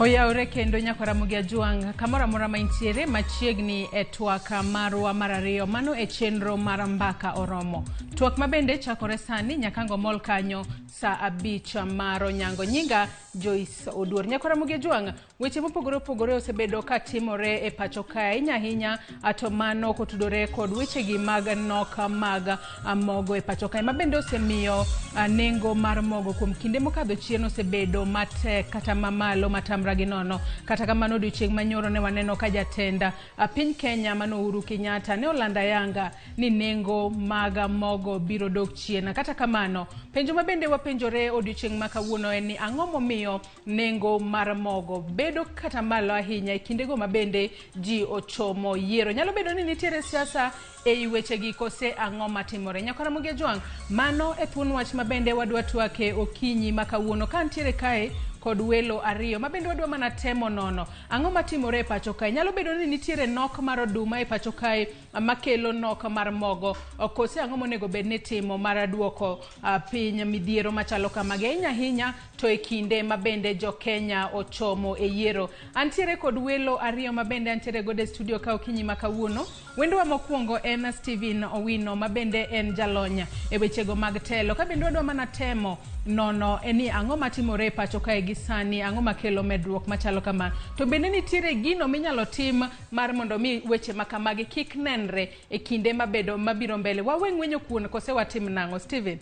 Oyawre kendo nyakwara Ramogi Ajwang' kamoro amora ma intiere machiegni e twak marwa mar ariyo mano e chenro mar mbaka oromo. Twak ma bende chakore sani nyaka ngomol kanyo saa 5 mar onyango. Nyinga Joyce Oduor. Nyakwara Ramogi Ajwang', weche mopogore opogore osebedo ka timore e pacho kae ahinya ahinya to mano kotudore kod wechegi mag nok mag mogo e pacho kae ma bende osemiyo nengo mar mogo kuom kinde mokadho chien osebedo matek kata mamalo matamra gi nono. Kata kamano odiochieng' manyoro ne waneno ka jatend piny Kenya mano Uhuru Kenyatta ne olando ayanga ni nengo mag mogo biro dok chien. Kata kamano penjo ma bende wapenjore odiochieng' ma kawuono en ni ang'o momiyo nengo mar mogo bedo kata malo ahinya e kindego ma bende ji ochomo yiero. Nyalo bedo ni nitiere siasa ei wechegi kose ang'o matimore. Nyakwar Ramogi Ajwang', mano e thuon wach ma bende wadwa twake okinyi ma kawuono ka ntiere kae kod welo ariyo ma bende wadwa mana temo nono ang'o matimore e pacho kae. Nyalo bedo ni nitiere nok mar oduma e pacho kae makelo nok mar mogo kose ang'o monego bed ni itimo mar duoko piny midhiero machalo kamagi ahinya ahinya to e kinde ma bende jo Kenya ochomo e yiero. Antiere kod welo ariyo ma bende antiere godo e studio ka okinyi ma kawuono. Wendowa mokwongo en Stephen Owino ma bende en jalony e wechego mag telo. Ka bende wadwa mana temo nono e ni ang'o matimore e pacho kae gi sani, ang'o makelo medruok machalo kama. To bende nitiere gino minyalo tim mar mondo mi weche ma kamagi kik nenre e kinde mabedo mabiro mbele. Wawe ng'wenyo kuon kose watim nang'o? Stephen,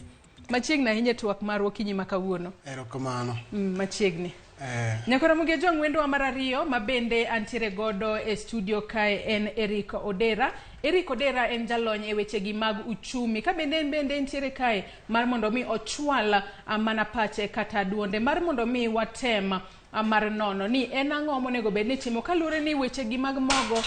machiegni ahinya e twak marwa okinyi ma kawuono. Erokamano. Machiegni. Nyakwar Ramogi Ajwang' wendowa mar ariyo ma bende antiere godo e studio kae en Eric Odera. Eric Odera en jalony e wechegi mag uchumi. Ka bende en bende entiere kae mar mondo mi ochwal mana pache kata duonde mar mondo mi watem mar nono ni en ang'o monego bed ni itimo kaluwore ni wechegi mag mogo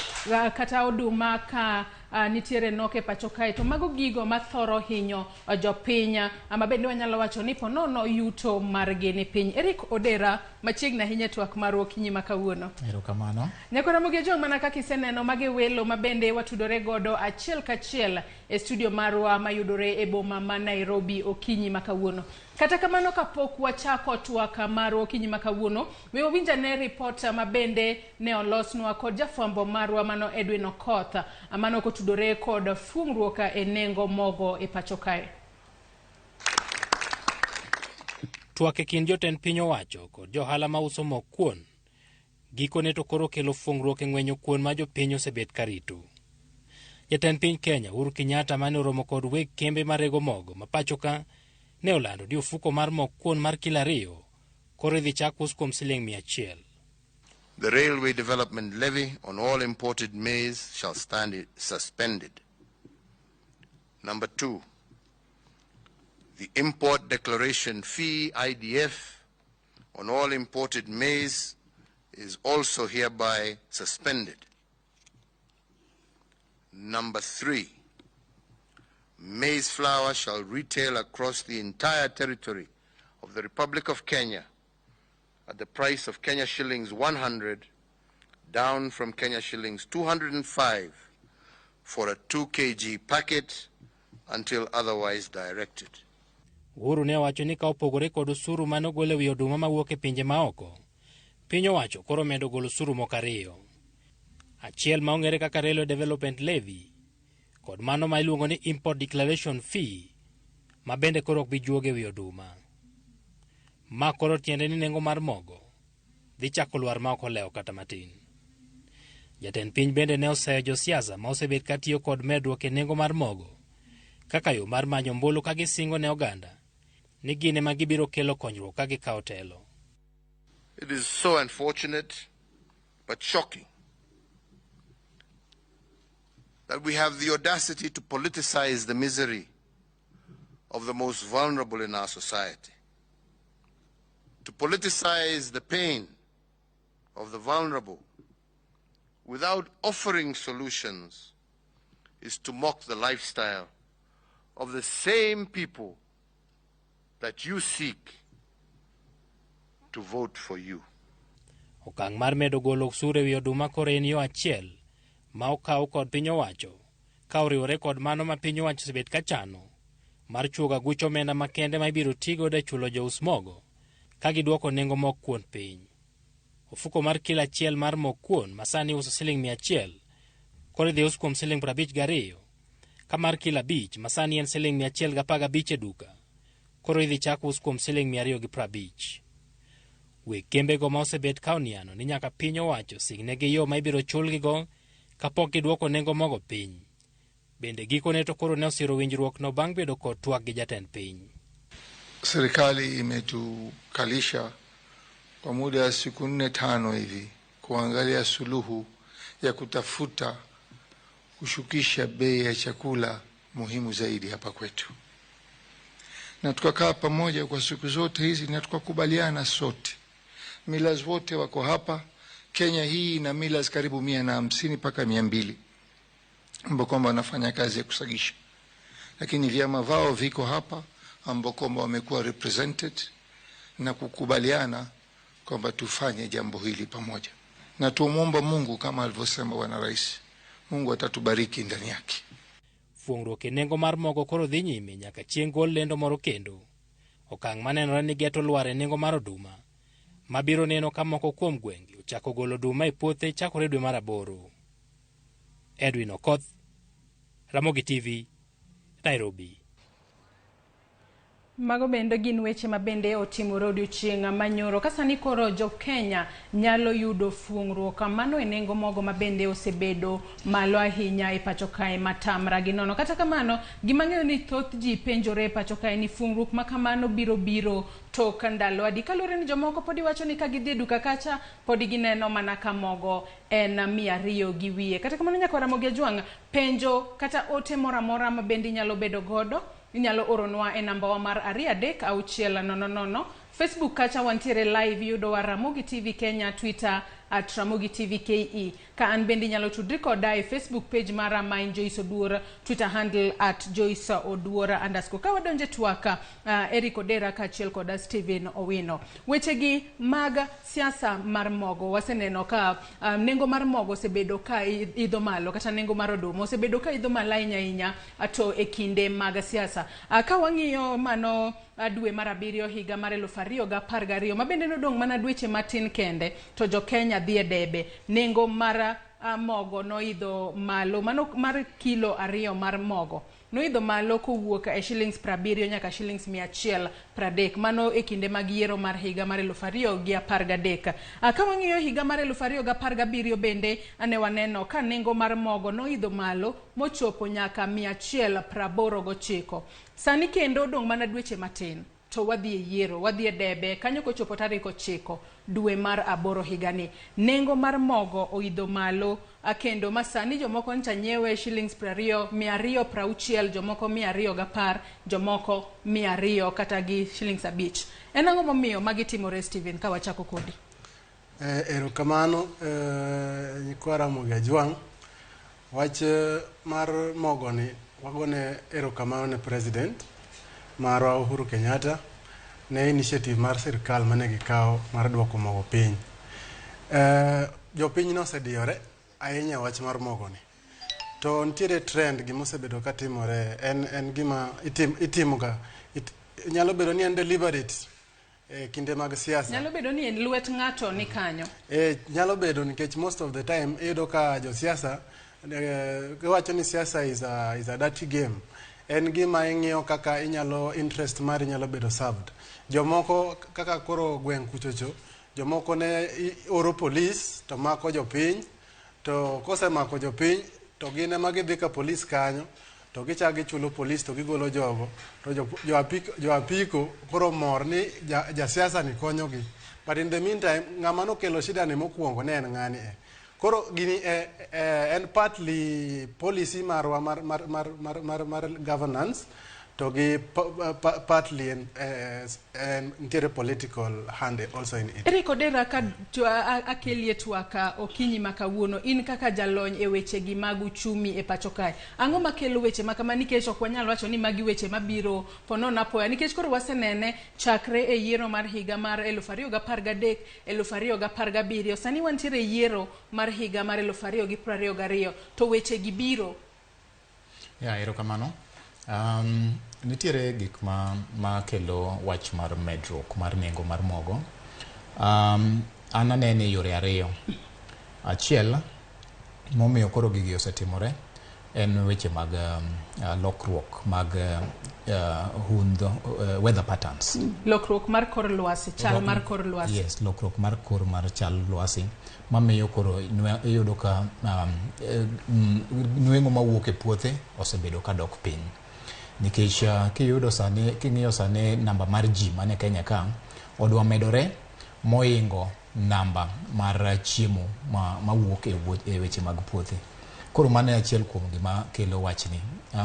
kata oduma ka nitiere nok e pacho kae to mago gigo mathoro hinyo jopiny ma bende wanyalo wacho ni ponono yuto margi ni piny. Eric Odera, machiegni ahinya e twak marwa okinyi ma kawuono. Erokamano. Nyakwar Ramogi Ajwang' mana kaka iseneno magi welo ma bende watudore godo achiel kachiel e studio marwa mayudore e boma ma Nairobi okinyi ma kawuono. Kata kamano kapok wachako twak marwa okinyi ma kawuono, we wawinj ane ripot ma bende ne olosnwa kod jafwambo marwa mano Edwin Okoth, mano kotudore kod fuong'ruok e nengo mogo e pacho kae. Twak e kind jotend piny owacho kod johala mauso mok kuon gikone to koro kelo fuong'ruok e ng'wenyo kuon ma jopiny osebet ka rito. Jatend piny Kenya Uhuru Kenyatta mane oromo kod weg kembe marego mogo ma pacho ka ne olando ni ofuko mar mok kuon mar kilo 2 koro idhi chak us kuom siling 100. The Railway Development Levy on all imported maize shall stand suspended. Number 2, the Import Declaration Fee, IDF, on all imported maize is also hereby suspended. Number 3, maize flour shall retail across the entire territory of the Republic of Kenya at the price of Kenya shillings 100, down from Kenya shillings 205 for a 2 kg packet until otherwise directed. Uhuru ne owacho ni ka opogore kod osuru mane ogol e wi oduma mawuok e pinje maoko, piny owacho koro medo golo osuru moko ariyo. Achiel ma ong'ere kaka Railway Development Levy kod mano ma iluongo ni Import Declaration Fee ma bende koro ok bi juogo e wi oduma. Ma koro tiende ni nengo mar mogo dhi chako lwar ma ok olewo kata matin. Jatend piny bende ne oseyo josiasa ma osebet ka tiyo kod medruok e nengo mar mogo kaka yo mar manyo ombulu ka gisingo ne oganda ni gin ema gibiro kelo konyruok ka gikawo telo. It is so unfortunate but shocking that we have the audacity to politicize the misery of the most vulnerable in our society, to politicize the pain of the vulnerable without offering solutions is to mock the lifestyle of the same people that you seek to vote for you. Okang' mar medo golo osuru e wi oduma koro en yo achiel ma okaw kod piny owacho ka oriwore kod mano ma piny owacho osebet ka chano mar chuogo aguch omenda makende ma ibiro ti godo e chulo jous mogo ka gidwoko nengo mok kuon piny. Ofuko mar kilo achiel mar mok kuon ma sani iuso siling 100 koro idhi us kuom siling 52, ka mar kilo 5 ma sani en siling 115 e duka koro idhi chak us kuom siling 250. Weg kembego ma osebet ka oniano ni nyaka piny owacho singnegi yo ma ibiro chulgigo kapok gidwoko nengo mogo piny. Bende gikone to koro ne osiro winjruokno bang' bedo kod twak gi jatend piny. Serikali imetukalisha kwa muda wa siku 4 5 hivi kuangalia suluhu ya kutafuta kushukisha bei ya chakula muhimu zaidi hapa kwetu, na tukakaa pamoja kwa siku zote hizi na tukakubaliana sote. Millers wote wako hapa. Kenya hii ina millers karibu 150 mpaka 200 ambao kwamba wanafanya kazi ya kusagisha, lakini vyama vao viko hapa ambao kwamba wamekuwa represented na kukubaliana kwamba tufanye jambo hili pamoja, na tumuomba Mungu kama alivyosema Bwana Rais, Mungu atatubariki ndani yake. Fuongruok e nengo mar mogo koro dhi nyime nyaka chieng' gol lendo moro kendo. Okang' manenore ni geto lwar e nengo mar oduma, mabiro neno ka moko kuom gwenge ochako golo oduma e puothe chakore dwe mar 8. Edwin Okoth, Ramogi TV, Nairobi. Mago bende gin weche ma bende otimore odiochieng' manyoro. Ka sani koro jo Kenya nyalo yudo fuong'ruok mano e nengo mogo ma bende osebedo malo ahinya e pacho kae matamra gi nono. Kata kamano, gima ng'eyo ni thoth ji penjore e pacho kae ni fuong'ruok ma kamano biro tok ndalo adi. Kaluwore ni jomoko podi wacho ni ka gidhi e duka kacha podi gineno mana ka mogo en 200 gi wiye. Kata kamano nyaka Ramogi Ajwang', penjo kata ote moro amora ma bende inyalo bedo godo inyalo oronwa e namba wa mar 2 3 6 0 0. Facebook kacha wantiere live, yudowa Ramogi TV Kenya, Twitter at Ramogi TV KE. Ka an bende inyalo tudri koda e Facebook page mara ma en Joyce Oduor, Twitter handle at Joyce Oduor underscore. Ka wadonje twak Eric Odera kaachiel koda Stephen Owino. Wechegi mag siasa mar mogo waseneno ka nengo mar mogo osebedo ka idho malo, kata nengo mar oduma osebedo ka idho malo ahinya ahinya to e kinde mag siasa. Ka wang'iyo mano dwe mar 7 higa mar 2012 ma bende nodong' mana dweche matin kende to jo Kenya dhi e debe, nengo mar mogo noidho malo, mano mar kilo 2 mar mogo noidho malo kowuok e shillings 70 nyaka shillings 130, mano e kinde mag yiero mar higa mar 2013. Ka wang'iyo higa mar 2017 bende ane waneno ka nengo mar mogo noidho malo mochopo nyaka 189. Sani kendo odong' mana dweche matin to wadhi e yiero, wadhi e debe kanyo kochopo tarik 9 dwe mar 8 higani. Nengo mar mogo oidho malo kendo masani jomoko ncha nyiewe shillings 20, 260, jomoko 210, jomoko 200 kata gi shillings 5. En ang'o momiyo magi timore, Stephen, ka wachako kodi? Erokamano nyikwa Ramogi Ajwang'. Wach mar mogo ni wagone erokamano ne President marwa Uhuru Kenyatta ne initiative mar sirikal mane gikawo mar duoko mogo piny. Jopiny nosediyore ahinya wach mar mogo ni. To nitiere trend gimosebedo katimore en gima itimoga. Nyalo bedo ni en deliberate kinde mag siasa. Nyalo bedo ni en lwet ng'ato ni kanyo. Nyalo bedo nikech most of the time iyudo ka josiasa giwacho ni siasa is a dirty game. En gima ing'iyo kaka inyalo interest mari nyalo bedo served. Jomoko kaka koro gweng' kuchocho, jomoko ne oro polis to mako jopiny, to kosemako jopiny to gin ema gidhi ka polis kanyo to gichako gichulo polis to gigolo jogo to jo apiko koro mor ni jasiasa ni konyogi. But in the meantime ng'ama nokelo shida ni mokwongo ne en ng'ani e. Koro gini en partly policy marwa mar governance to gi partly en nitiere political hand also in it. Eric Odera, ka akelie twak okinyi ma kawuono, in kaka jalony e weche gi mag uchumi e pacho kae, ang'o makelo weche ma kama? Nikech ok wanyal wacho ni magi weche mabiro ponono apoya, nikech koro wasenene chakre e yiero mar higa mar 2013, 2017, sani wantiere e yiero mar higa mar 2022 to weche gi biro. Ya, erokamano. Nitiere gik ma kelo wach mar medruok mar nengo mar mogo. An anene e yore ariyo. Achiel momiyo koro gigi osetimore en weche mag lokruok mag hundho, weather patterns. Lokruok mar kor lwasi, chal mar kor lwasi. Yes, lokruok mar kor mar chal lwasi mamiyo koro iyudo ka nweng'o mawuok e puothe osebedo ka dok piny. Nikech kiyudo sani, king'iyo sani namba mar ji mane Kenya ka odwa medore moingo namba mar chiemo mawuok e weche mag puothe. Koro mano e achiel kuom gima kelo wachni.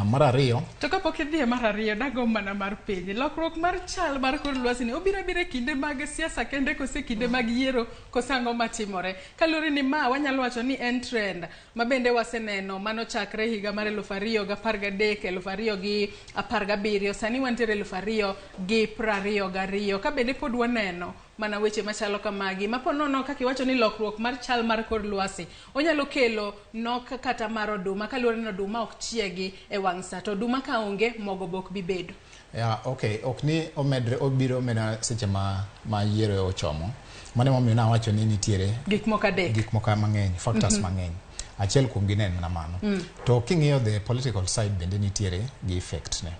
Mar ariyo, To kapok idhi e mar ariyo, dago mana mar piny. Lokruok mar chal mar kor lwasi ni obiro abira e kinde mag siasa kende kose kinde mag yiero kose ang'o matimore? Kaluwore ni ma wanyalo wacho ni en trend ma bende waseneno mano chakre higa mar 2013, 2017, sani wantiere 2022. Ka bende pod waneno mana weche machalo kamagi ma po nono kaka iwacho ni lokruok mar chal mar kor lwasi onyalo kelo nok kata mar oduma kaluwore ni oduma ok chiegi e wang' sa to oduma ka onge mogo be ok bi bedo. Yeah, okay, ok ni omedre obiro mena seche ma yiero ochomo. Mano emomiyo nawacho ni nitiere gik moko adek. Gik moko mang'eny, factors mang'eny. Achiel kuom gi ne en mana mano. To king'iyo the political side bende nitiere gi effect ne.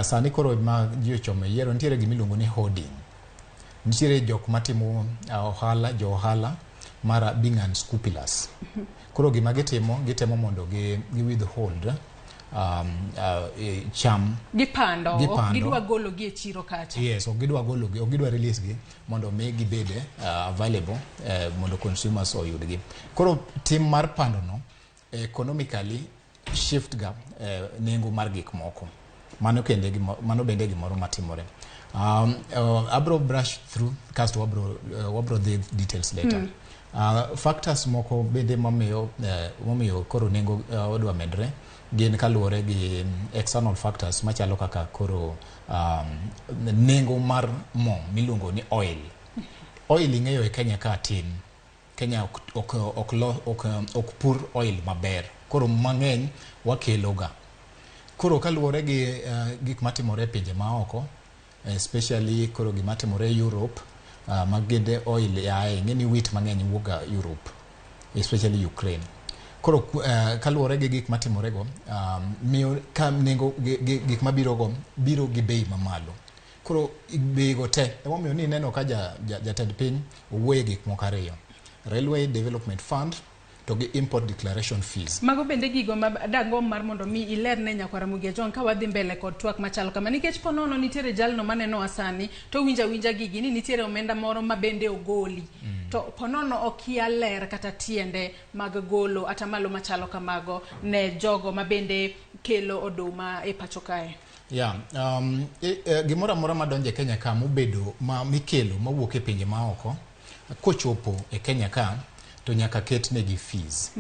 Sani koro ma ji ochomo e yiero nitiere gima iluongo ni hoarding. Nitiere jok matimo ohala, jo ohala mar being unscrupulous. Koro gima gitimo, gitemo mondo gi withhold cham. Gipando, ok Gipando. gidwa golo gi e chiro kacha. Yes, ok gidwa golo gi, ok gidwa release gi mondo mi gibed available mondo consumers oyudgi. Koro tim mar pando no economically shift ga nengo mar gik moko. Mano kende mano bende gimoro matimore. Abro brush through kasto wabro dhi details later. Factors moko bende momiyo koro nengo odwa medre gin kaluwore gi external factors machalo kaka koro nengo mar mo miluongo ni oil. Oil ing'eyo e Kenya ka tin. Kenya ok pur oil maber. Koro mang'eny wakeloga. Koro kaluwore gi gik matimore e pinje maoko, especially koro gima timore Europe, ma gende oil yae, ing'e ni wheat mang'eny wuok ga Europe, especially Ukraine. Koro kaluwore gi gik matimore go, miyo ka nengo gik mabiro go biro gi bei mamalo. Koro bei go te, emomiyo ni ineno ka jatend piny owuoye gik moko ariyo. Railway Development Fund to gi import declaration fees. Mago bende gigo ma dagomb mar mondo mi iler ne nyakwar Ramogi Ajwang' ka wadhi mbele kod twak machalo kama, nikech po nono nitiere jalno manenowa sani to winjo awinja gigi ni nitiere omenda moro ma bende ogoli. To po nono okia ler kata tiende mag golo atamalo machalo kamago ne jogo ma bende kelo oduma e pacho kae. Yeah, gimoro amora madonjo e Kenya ka mobedo ma mikelo mawuok e pinje maoko kochopo e Kenya ka to nyaka ket negi fees.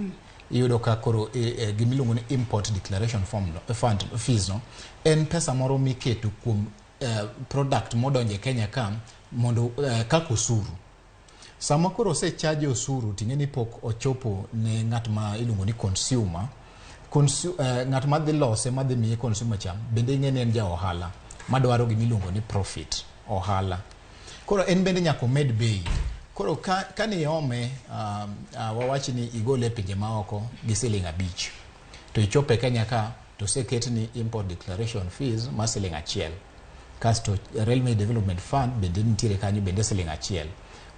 Iyudo ka koro gimiluongo ni import declaration form no, fund fees no en pesa moro miketo kuom product modonjo e Kenya ka mondo kaka osuru. Sama koro osechaje osuru ting'e ni pok ochopo ne ng'at ma iluongo ni consumer. Ng'at madhi lose madhi miye consumer cha bende ing'e ni en ja ohala madwaro gima iluongo ni profit, ohala. Koro en bende nyaka omed bei. Koro ka niome, wawach ni igole e pinje maoko gi siling 5 to ichopo e Kenya ka to oseket ni import declaration fees mar siling 1, kasto Railway Development Fund bende nitiere kanyo bende siling 1.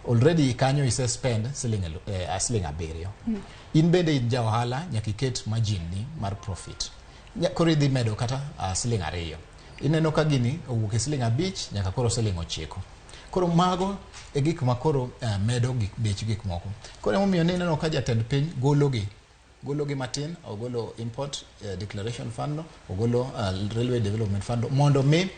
Already kanyo ise spend siling 7. In bende in ja ohala nyaka iket margin ni mar profit. Koro idhi medo kata siling 2. Ineno ka gini owuok e siling 5 nyaka koro siling 9. Koro mago e gik ma koro medo bech gik moko. Koro emomiyo nineno ka jatend piny gologi matin, ogolo import declaration fund no, ogolo Railway Development Fund no, mondo mi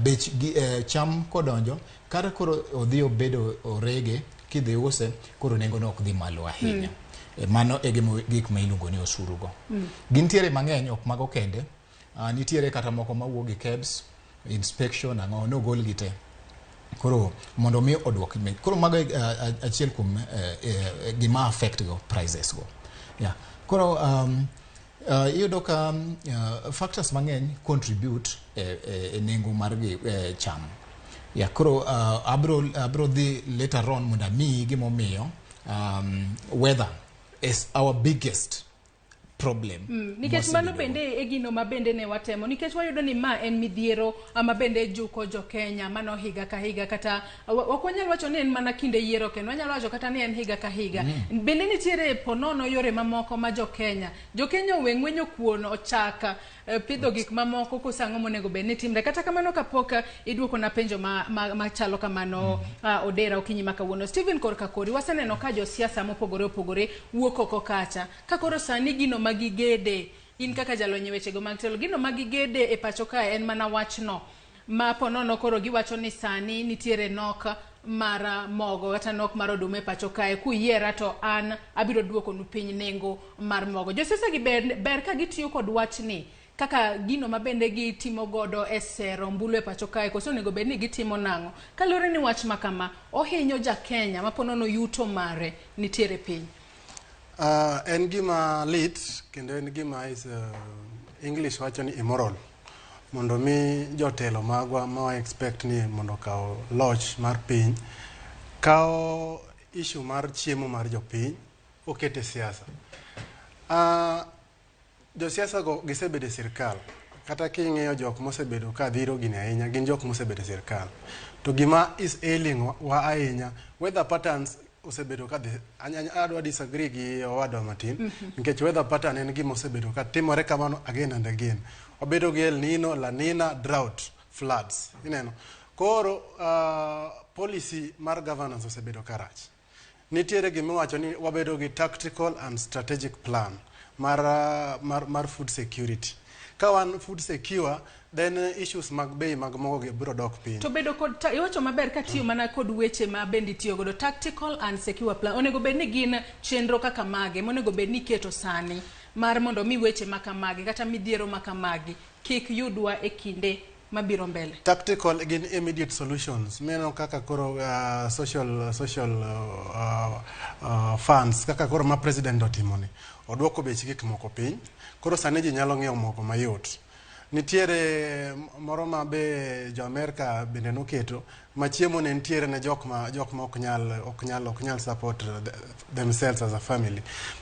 bech gi, cham kodonjo kata koro odhi obedo orege kidhi use koro nengo no ok dhi malo ahinya. Mano e gik ma iluongo ni osuru go. Gintiere mang'eny, ok mago kende. Nitiere kata moko mawuok gi KEBS, inspection ang'o nogol gi te. Koro mondo mi oduok me. Koro mago achiel kuom gima affect go prices go. Yeah. Koro iyudo ka factors mang'eny contribute e nengo mar gi cham. Ya koro abro dhi later on mondo amiyi gimomiyo weather is our biggest problem. Nikech mano mosebedo. Bende e gino ma bende ne watemo, nikech wayudo ni ma en midhiero ma bende juko jo Kenya mano higa ka higa, kata ok wanyal wacho ni en mana kinde yiero kendo wanyalo wacho kata ni en higa ka higa. Bende nitiere ponono yore mamoko ma jo Kenya owe ng'wenyo kuon ochaka pidho gik mamoko, koso ang'o monego bed ni timre? Kata kamano, kapok iduoko na penjo ma chalo kamano, Odera, okinyi ma kawuono, Stephen, korka kori waseneno ka josiasa mopogore opogore wuok oko kacha ka koro sani gino ma gigede, in kaka jalony e wechego mag telo, gino ma gigede e pacho kae en mana wachno ma ponono koro giwacho ni sani nitiere nok mar mogo kata nok mar oduma e pacho kae, kuyiera to an abiro duokonu piny nengo mar mogo. Josiasa gi ber ka gitiyo kod wachni kaka gino ma bende gitimo godo e sero ombulu e pacho kae, koso onego bed ni gitimo nang'o kaluwore ni wach ma kama ohinyo ja Kenya ma ponono yuto mare nitiere piny? En gima lit kendo en gima is, English wacho ni immoral, mondo mi jotelo magwa ma wa expect ni mondo okaw loch mar piny kawo issue mar chiemo mar jopiny okete siasa. Josiasa go gisebedo e sirkal, kata king'iyo jok mosebedo ka dhiro gini ahinya gin jok mosebedo e sirkal, to gima is ailing wa ahinya, weather patterns osebedo ka dhi. Adwa disagree gi owadwa matin nikech weather pattern en gima osebedo ka timore kamano again and again. Wabedo gi El Nino, La Nina, drought, floods, ineno. Koro policy mar governance osebedo ka rach. Nitiere gimiwacho ni wabedo gi tactical and strategic plan mar food security. Ka wan food secure, then issues mag bei mag mogo gi biro dok piny. To bedo kod iwacho maber katiyo mana kod weche ma bende itiyo godo, tactical and secure plan, onego bed ni gin chenro kaka mage monego bed ni iketo sani mar mondo mi weche ma kamagi kata midhiero ma kamagi kik yudwa e kinde mabiro mbele? Tactical gin immediate solutions mineno kaka koro social funds kaka koro ma president otimo ni oduoko bech gik moko piny, koro sani ji nyalo ng'iewo mogo mayot. Nitiere moro ma be jo Amerika bende noketo ma chiemo ne nitiere ne jok ma ok nyal support themselves as a family.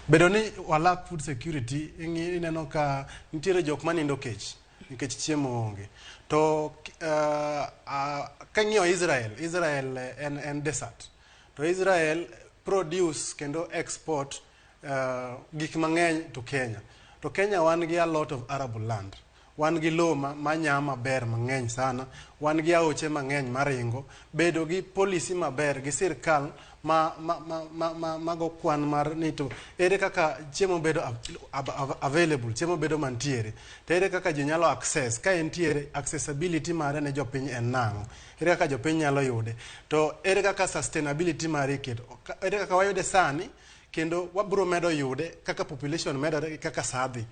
Bedo ni wa lack food security, ineno ka nitiere jok ma nindo kech nikech chiemo onge. To king'iyo Israel, Israel en desert, to Israel produce kendo export gik mang'eny to Kenya. To Kenya wan gi a lot of arable land, wan gi lowo ma nya maber mang'eny sana, wan gi aoche mang'eny maringo. Bedo gi policy maber gi sirkal ma go kwan mar ni to ere kaka chiemo bedo available, chiemo bedo mantiere, to ere kaka ji nyalo access, ka entiere, accessibility mare ne jopiny en nang'o, ere kaka jopiny nyalo yude, to ere kaka sustainability mare iketo, ere kaka wayude sani kendo wabiro medo yude kaka population medore gi kaka saa dhi,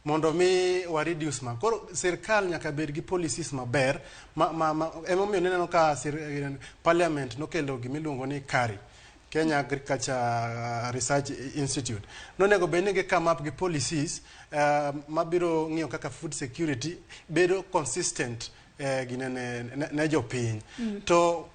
mondo mi wa reduce ma. Koro sirkal nyaka bed gi policies maber ma emomiyo nineno ka parliament nokelo gimiluongo ni KARI, Kenya Agriculture Research Institute. Nonego bed ni gi come up gi policies mabiro ng'iyo kaka food security bedo consistent gine ne jopiny. To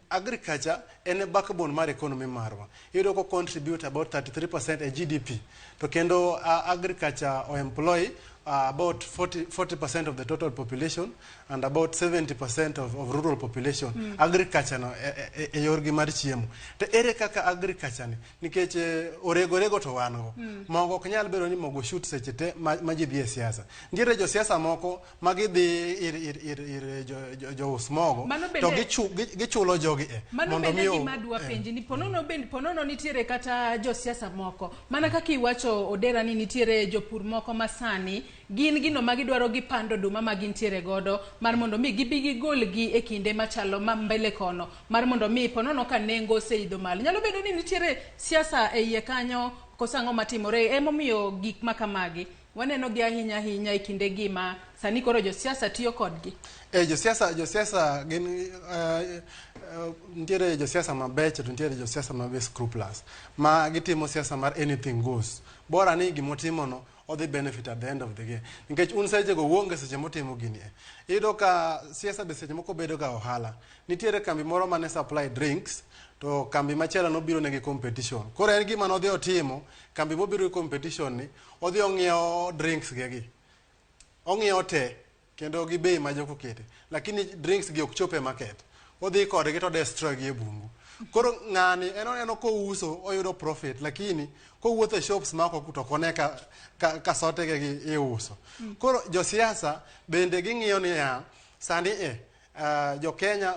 agriculture en e backbone mar economy marwa. Iyudo ko contribute about 33% e GDP. To kendo agriculture o employ about 40% of the total population and about 70% of rural population. Agriculture no e yorgi mar chiemo. To ere kaka agriculture ni? Nikech orego rego to wan go. Mogo ok nyal bedo ni mogo shoot seche te ma ji dhi e siasa. Nitiere josiasa moko ma gidhi ir jous mogo Mano to gichulo jogi e Mano mondo bende mi gima adwa penji ni ponono bende ponono nitiere kata josiasa moko mana kaka iwacho, Odera, ni nitiere jopur moko ma sani gin gino ma gidwaro gipando oduma ma gintiere godo mar mondo mi gibi gigolgi e kinde machalo ma mbele kono, mar mondo mi ponono ka nengo oseidho malo. Nyalo bedo ni nitiere siasa e iye kanyo koso ang'o matimore emomiyo gik ma kamagi waneno gi ahinya ahinya e kinde gi ma sani koro josiasa tiyo kodgi? E josiasa gin nitiere josiasa mabecho to nitiere josiasa mabe scrupulous ma gitimo siasa mar anything goes, bora ni gimotimono. odhi benefit at the end of the day. Nikech un seche go uonge seche motimo gini e. Iyudo ka siasa be seche moko bedo ga ohala. Nitiere kambi moro mane supply drinks to kambi machielo nobiro negi competition. Koro en gima nodhi otimo, kambi mobiro gi competition ni, odhi ong'iewo drinks ge gi. Ong'iewo te kendo gi bei ma joko kete. Lakini drinks gi ok chop e market. Odhi kodgi to destroy gi e bungu. Koro ng'ani en oneno kouso oyudo profit lakini kowuotho e shops ma oko to ok one ka sote ge gi iuso. Koro josiasa bende ging'iyo niya sani e jo Kenya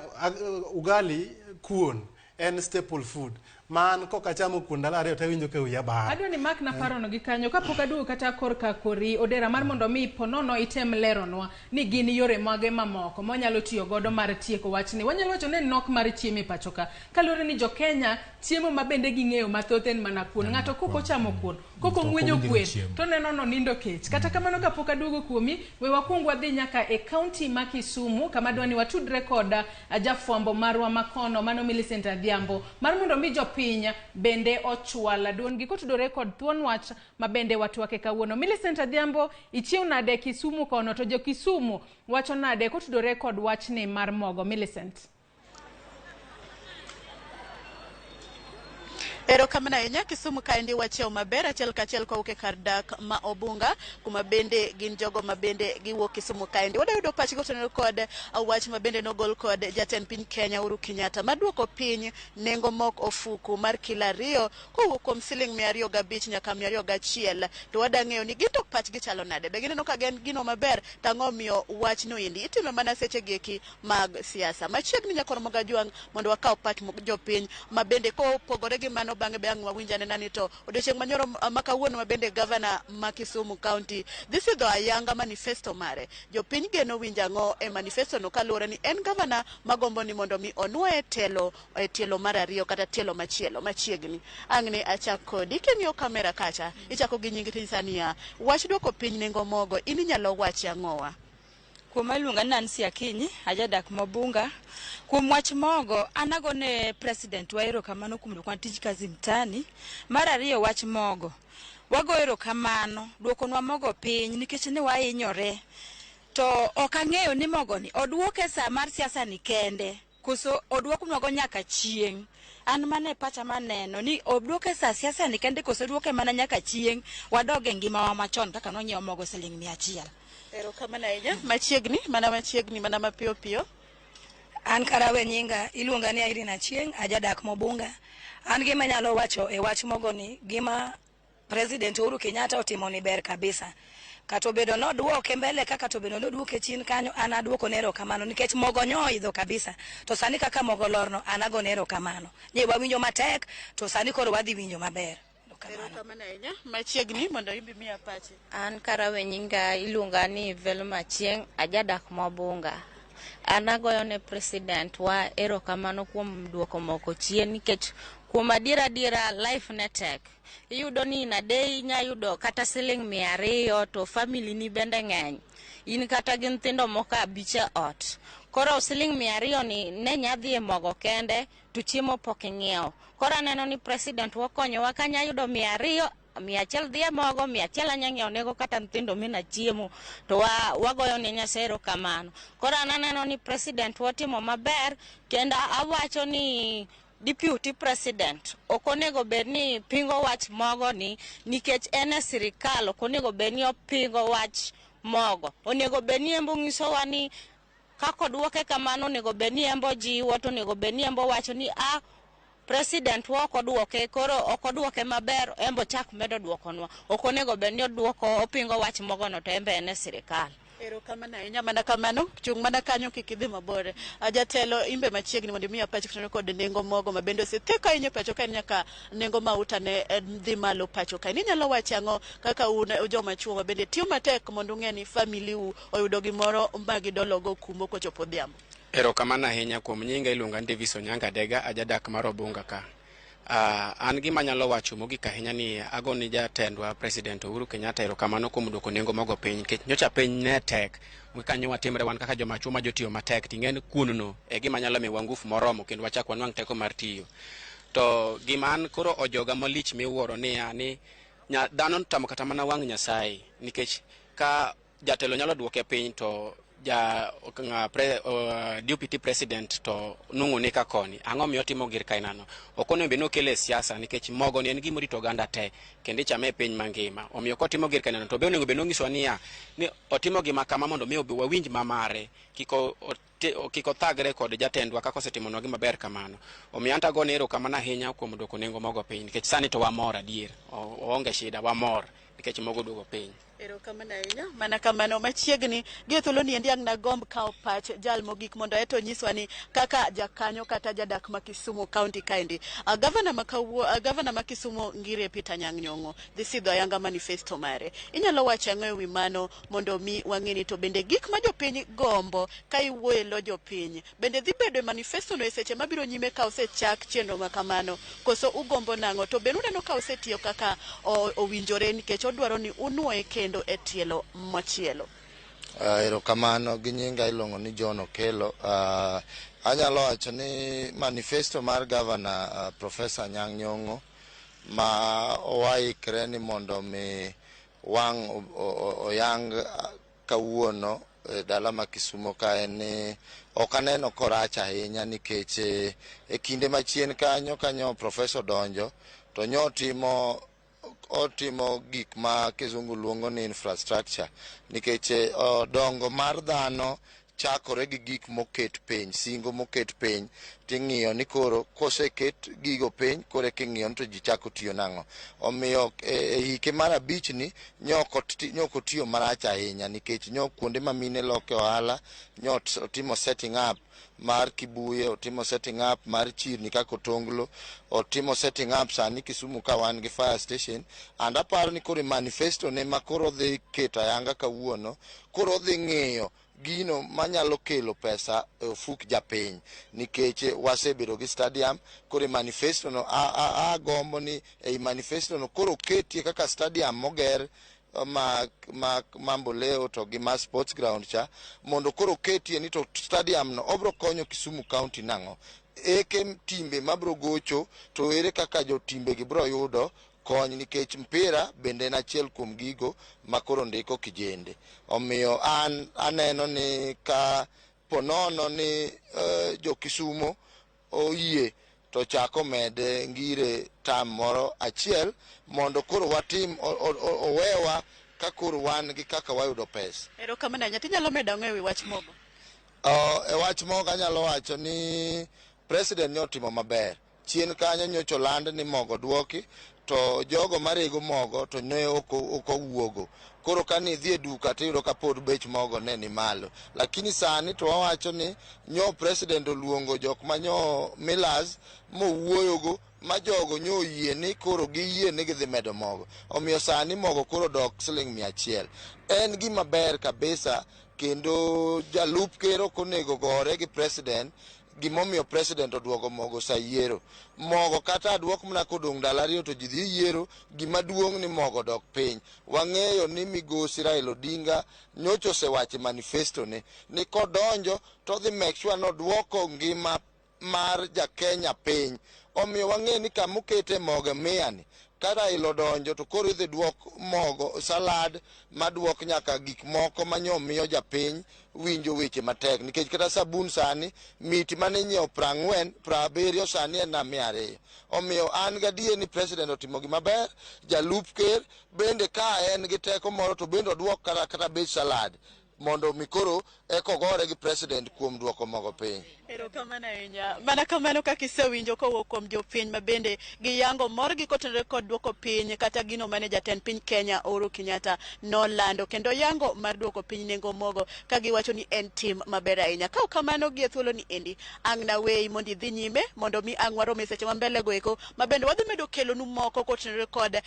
ugali kuon en staple food. Man kok achamo kuon ndalo ariyo to awinjo ka wiya bar. Adwa ni mak na parono gi kanyo kapok aduogo kata korka kori Odera mar mondo mi ponono item leronwa ni gin yore mage mamoko mwanyalo tiyo godo mar tieko wachni. Wanyalo wacho ni nok mar chiemo e pacho ka. Kaluwore ni jo Kenya chiemo ma bende ging'eyo mathoth en mana kuon. Ng'ato kok ochamo kuon, kok ong'wenyo kwen, to neno nonindo kech. Kata kamano kapok aduogo kuomi, we wakuong wadhi nyaka e kaunti ma Kisumu kama adwa ni watudre kod jafwambo marwa makono mano Millicent Adhiambo mar mondo mi jopiny bende ochwal duondgi kotudore kod thuon wach ma bende watwake kawuono. Millicent Adhiambo, ichiew nade Kisumu kono to jo Kisumu wacho nade kotudore kod wachni mar mogo? Millicent. Erokamano ahinya. Kisumu kaendi wachiew maber achiel kachiel kowuok e kar dak ma Obunga kuma bende gin jogo ma bende giwuok Kisumu kaendi. Wadwa yudo pachgi kotenore kod wach ma bende nogol kod jatend piny Kenya Uhuru Kenyatta maduoko piny nengo mok ofuku mar kilo 2 kowuok kuom siling 205 nyaka 201. To wadwa ng'eyo ni gin to pachgi chalo nade, be gineno ka gen gino maber to ang'o miyo wachno endi itime mana seche gieki mag siasa. Machiegni nyakor Mogajwang' mondo wakaw pach jopiny ma bende kopogore gi mano bang'e be ang' wawinj anena ni to odiochieng' manyoro ma kawuono ma bende gavana ma Kisumu County dhi sidho ayanga manifesto mare. Jopiny geno winjo ang'o e manifesto no kaluwore ni en gavana magombo ni mondo mi onwoye telo e tielo mar 2 kata tielo machielo machiegni. Ang'ne achak kodi king'iyo kamera kacha ichako gi nying tinyisa niya wach duoko piny nengo mogo in inyalo wache ang'owa? Kuom iluonga ni Nancy Akinyi, ajadak Mobunga. Kuom wach mogo, an agone president wa erokamano kuom duoko tij kazi mtaani. Mar ariyo wach mogo, wago erokamano duokonwa mogo piny nikech ne wahinyore. To ok ang'eyo ni mogo ni oduoke sa mar siasa ni kende koso oduoknwago nyaka chieng'. An mane pacha maneno ni oduoke sa siasa ni kende koso oduoke mana nyaka chieng' wadog e ngimawa machon kaka nonyiewo mogo siling 100. Erokamano ahinya. Machiegni, mana machiegni, mana mapiyo piyo. An karawe nyinga iluonga ni Irene Achieng', ajadak Mobunga. An gima anyalo wacho e wach mogo ni gima President Uhuru Kenyatta otimo ni ber kabisa. Kata obedo noduoke mbele kaka to obedo noduoke chien kanyo, an aduoko ne erokamano nikech mogo nyo oidho kabisa. To sani kaka mogo lorno, an agone erokamano. Nye wawinjo matek, to sani koro wadhi winjo maber. Erokamano ahinya. Machiegni mondo imbi miya pachi. An karawe nyinga iluonga ni Velma Achieng', ajadak Mobunga. An agoyo ne president wa erokamano kuom duoko moko chien nikech kuom adiera life ne tek. Iyudo ni in a day inya yudo kata siling 200 to family ni bende ng'eny. In kata gi nyithindo moko 5 e ot. Koro siling 200 ni ne nya dhi e mogo kende to chiemo pok ing'iewo. Koro aneno ni president wakonyowa kanya yudo 200, 100 dhi e mogo, 100 anya ng'iewo nego kata nyithindo mina chiemo to wagoyo ne Nyasaye erokamano. Koro an aneno ni president watimo maber kendo awacho ni deputy president ok onego bed ni pingo wach mogo ni nikech en e sirikal, ok onego bed ni opingo wach mogo. Onego bed ni embo nyisowa ni kaka oduoke kamano, onego bed ni embo jiwo, to onego bed ni embo wacho ni a president wa ok oduoke, koro ok oduoke maber, embo chak medo duokonwa. Ok onego bed ni oduoko opingo wach mogono to embe en e sirikal. Erokamano ahinya. Mana kamano, chung' mana kanyo kik idhi mabor. Jatelo imbe machiegni mondo imiya pachi kotenore kod nengo mogo ma bende osetheko ahinya e pacho ka, nyaka nengo mauta ne dhi malo pacho ka. Inyalo wacho ang'o kaka un joma chuo ma bende tiyo matek mondo ung'e ni family u oyudo gimoro ma gidologo kumo kochopo odhiambo? Erokamano ahinya. Kuom nyinga iluonga ni Davis Onyanga Adega, ajadak mar Obunga ka. An gima anyalo wacho mogik ahinya ni agone jatendwa President Uhuru Kenyatta erokamano kuom duoko nengo mogo piny nikech nyocha piny ne tek. Kanyo watimre wan kaka joma chuo ma jotiyo matek ting'en kuon no e gima nyalo miyowa ngufu moromo kendo wachak wanwang' teko mar tiyo. To gima an koro ojoga malich miwuoro niya ni Dhano tamo kata mana wang' Nyasaye, nikech ka jatelo nyalo duoke piny to ja nga deputy president to nung'o ni ka koni ang'o miyo otimo gir kainano. Ok onego bed ni okele e siasa, nikech mogo ni en gima orito oganda te kendo ichame e piny mangima. Omiyo kotimo gir kainano to be onego bed ni onyisowa niya ni otimo gima kama mondo mi wawinj mamare, kik othagre kod jatendwa kaka osetimonwa gima ber kamano. Omiyo anto agone erokamano ahinya kuom duoko nengo mogo piny, nikech sani to wamor adier, oonge shida, wamor nikech mogo duogo piny. Erokamano ahinya. Mana kamano machiegni gi e thuolo ni endi ang' nagomb kawo pach jal mogik mondo eto onyiswa ni kaka jakanyo kata jadak ma Kisumu County kaendi. Gavana ma Kisumu Ngire Peter Anyang' Nyong'o dhi sidho ayanga manifesto mare. Inyalo wacho ang'o ewi mano mondo mi wang'e ni to bende gik ma jopiny gombo ka iwuoyo e lo jopiny bende dhi bedo e manifesto no e seche mabiro nyime ka osechak chenro ma kamano, koso ugombo nang'o? To bende uneno ka osetiyo kaka owinjore nikech odwaro ni unuoye kendo e tielo machielo? Erokamano. Gi nyinga iluongo ni John Okello. Anyalo wacho ni manifesto mar gavana Professor Anyang' Nyong'o ma owaikre ni mondo mi wang' oyang kawuono e dala ma Kisumo ka en ni ok aneno korach ahinya, nikech e kinde machien kanyo kanyo professor donjo to nyo otimo gik ma kizungu luongo ni infrastructure, nikech dongo mar dhano chakore gi gik moket piny, singo moket piny, ting'iyo ni koro koseket gigo piny koro eka ing'iyo ni to ji chako tiyo nang'o. Omiyo e hike mar 5 ni nyo ok otiyo marach ahinya, nikech nyo kuonde ma mine loke ohala nyo otimo setting up mar Kibuye, otimo setting up mar chirni kaka Otonglo, otimo setting up sani Kisumu ka wan gi fire station. And aparo ni koro e manifesto ne ma koro odhi keto ayanga kawuono, koro odhi ng'iyo gino manyalo kelo pesa e ofuk japiny, nikech wasebedo gi stadium. Koro e manifesto no agombo ni ei manifesto no koro oketie kaka stadium moger ma Mamboleo to gi ma sports ground cha, mondo koro oketie ni to stadium no obro konyo Kisumu County nang'o, eke timbe mabro gocho to ere kaka jotimbe gi bro yudo kony, nikech mpira bende en achiel kuom gigo ma koro ndiko kijende. Omiyo an aneno ni ka ponono ni jo Kisumo oyie to chako mede Ngire tam moro achiel mondo koro watim owewa ka koro wan gi kaka wayudo pesa. Erokamano ahinya. Tinyalo medo ang'o ewi wach mogo? E wach mogo anyalo wacho ni president ne otimo maber. Chien kanyo nyocha oland ni mogo duoki, to jogo marego mogo to ne ok owuogo. Koro ka nidhi e duka tiyudo ka pod bech mogo ne ni malo. Lakini sani to wawacho ni nyo president oluongo jok manyo millers mowuoyogo, ma jogo nyo oyie ni koro giyie ni gidhi medo mogo. Omiyo sani mogo koro dok siling 100. En gima ber kabisa, kendo jalup ker ok onego gore gi president gimomiyo president oduogo mogo sa yiero. Mogo kata aduok mana kodong' ndalo 2 to ji dhi yiero, gima duong' ni mogo dok piny. Wang'eyo ni migosi Raila Odinga nyocha osewacho e manifesto ne ni kodonjo to odhi make sure ni oduoko ngima mar ja Kenya piny. Omiyo wang'eyo ni kama okete mogo mia ni, ka Raila odonjo to koro idhi duok mogo salad maduok nyaka gik moko manyo miyo japiny winjo weche matek, nikech kata sabun sani miti mane inyiewo 40 70 sani en 200. Omiyo an gadier ni president otimo gima ber, jalup ker bende ka en gi teko moro to bende oduok kata bech salad mondo mi koro eko gore gi president kuom duoko mogo piny. Erokamano ahinya. Mana kamano kaka isewinjo kowuok kuom jopiny ma bende giyango morgi kotenore kod duoko piny kata gino mane jatend piny Kenya Uhuru Kenyatta nolando kendo yango mar duoko piny nengo mogo ka giwacho ni en tim maber ahinya. Ka ok kamano gi e thuolo ni endi ang' naweyi mondo idhi nyime mondo mi ang' warom e seche ma mbele go eko ma bende wadhi medo kelonu moko kotenore kod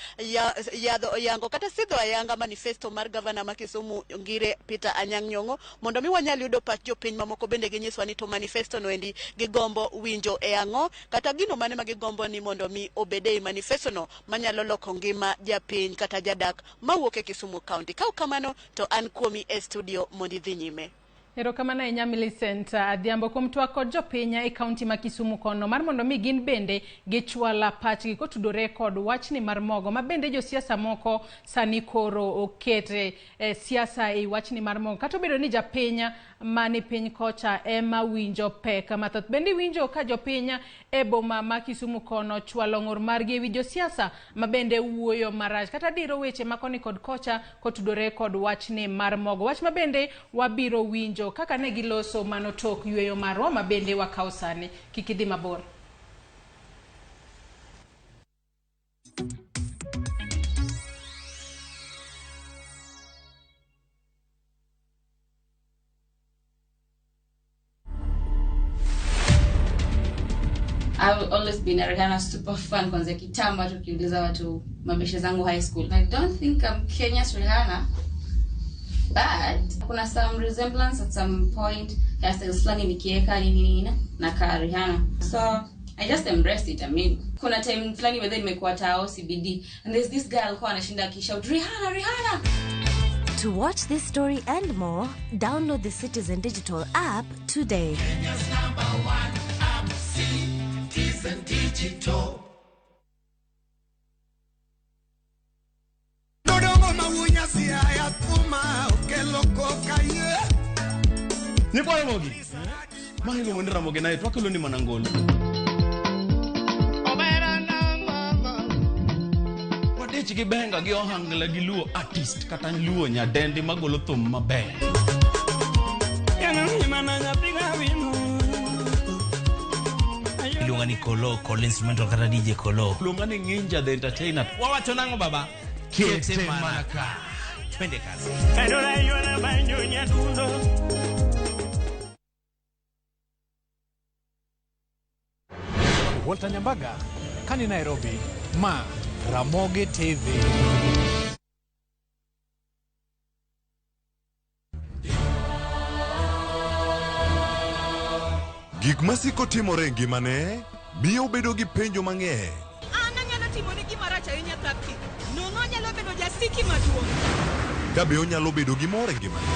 yadho yango kata sidho ayanga manifesto mar gavana ma Kisumu Ngire Peter Anyang' Nyong'o mondo mi wanyal yudo pach jopiny mamoko bende ginyiswa ni to manifesto no endi gigombo winjo e ang'o kata gino mane ma gigombo ni mondo mi obed ei manifesto no manyalo loko ngima japiny kata jadak mawuok e Kisumu County. Ka ok kamano to an kuomi e studio mondo idhi nyime. Erokamano ahinya Millicent Adhiambo kuom twak kod jopiny e kaunti ma Kisumu kono mar mondo mi gin bende gichwala pachgi kotudore kod wachni mar mogo ma bende josiasa moko sani koro okete siasa e wachni mar mogo kata obedo ni japiny mani piny kocha ema winjo pek mathoth. Bende winjo ka jopiny e boma ma Kisumu kono chwalo ng'ur margi ewi josiasa ma bende wuoyo marach kata diro weche ma koni kod kocha kotudore kod wachni mar mogo. Wach ma bende wabiro winjo kaka ne giloso mano tok yweyo marwa ma bende wakawo sani. Kik idhi mabor. I've always been a Rihanna super fan kwanzia kitambo, hata ukiuliza watu mabeshe zangu high school. I don't think I'm Kenya's Rihanna, but kuna some resemblance at some point, hairstyles fulani nikieka nini nini na ka Rihanna. So I just embraced it. I mean, kuna time fulani whether nimekuwa tao CBD and there's this girl alikuwa anashinda akishout Rihanna, Rihanna. To watch this story and more, download the Citizen Digital app today. Kenya's number one app, Citizen Digital. Nyikwa Ramogi. Mahilo mwende Ramogi naye twakelo ni manangolo. Wadich gi benga gi ohangla gi luo artist kata luo nyadendi magolo thum maber. Iluonga ni Kolo, Kolo instrumental kata DJ Kolo. Iluonga ni Nginja the entertainer. Wawacho nang'o baba? Kete manaka. Twende kazi. Walter Nyambaga, kani Nairobi, ma Ramogi TV. Gik masiko timore e ngimane miyo bedo gi penjo mang'eny. An anyalo timoni gima rach ahinya Thapki. Nono anyalo bedo jasiki maduong'. Ka be onyalo bedo gi mor e ngimane.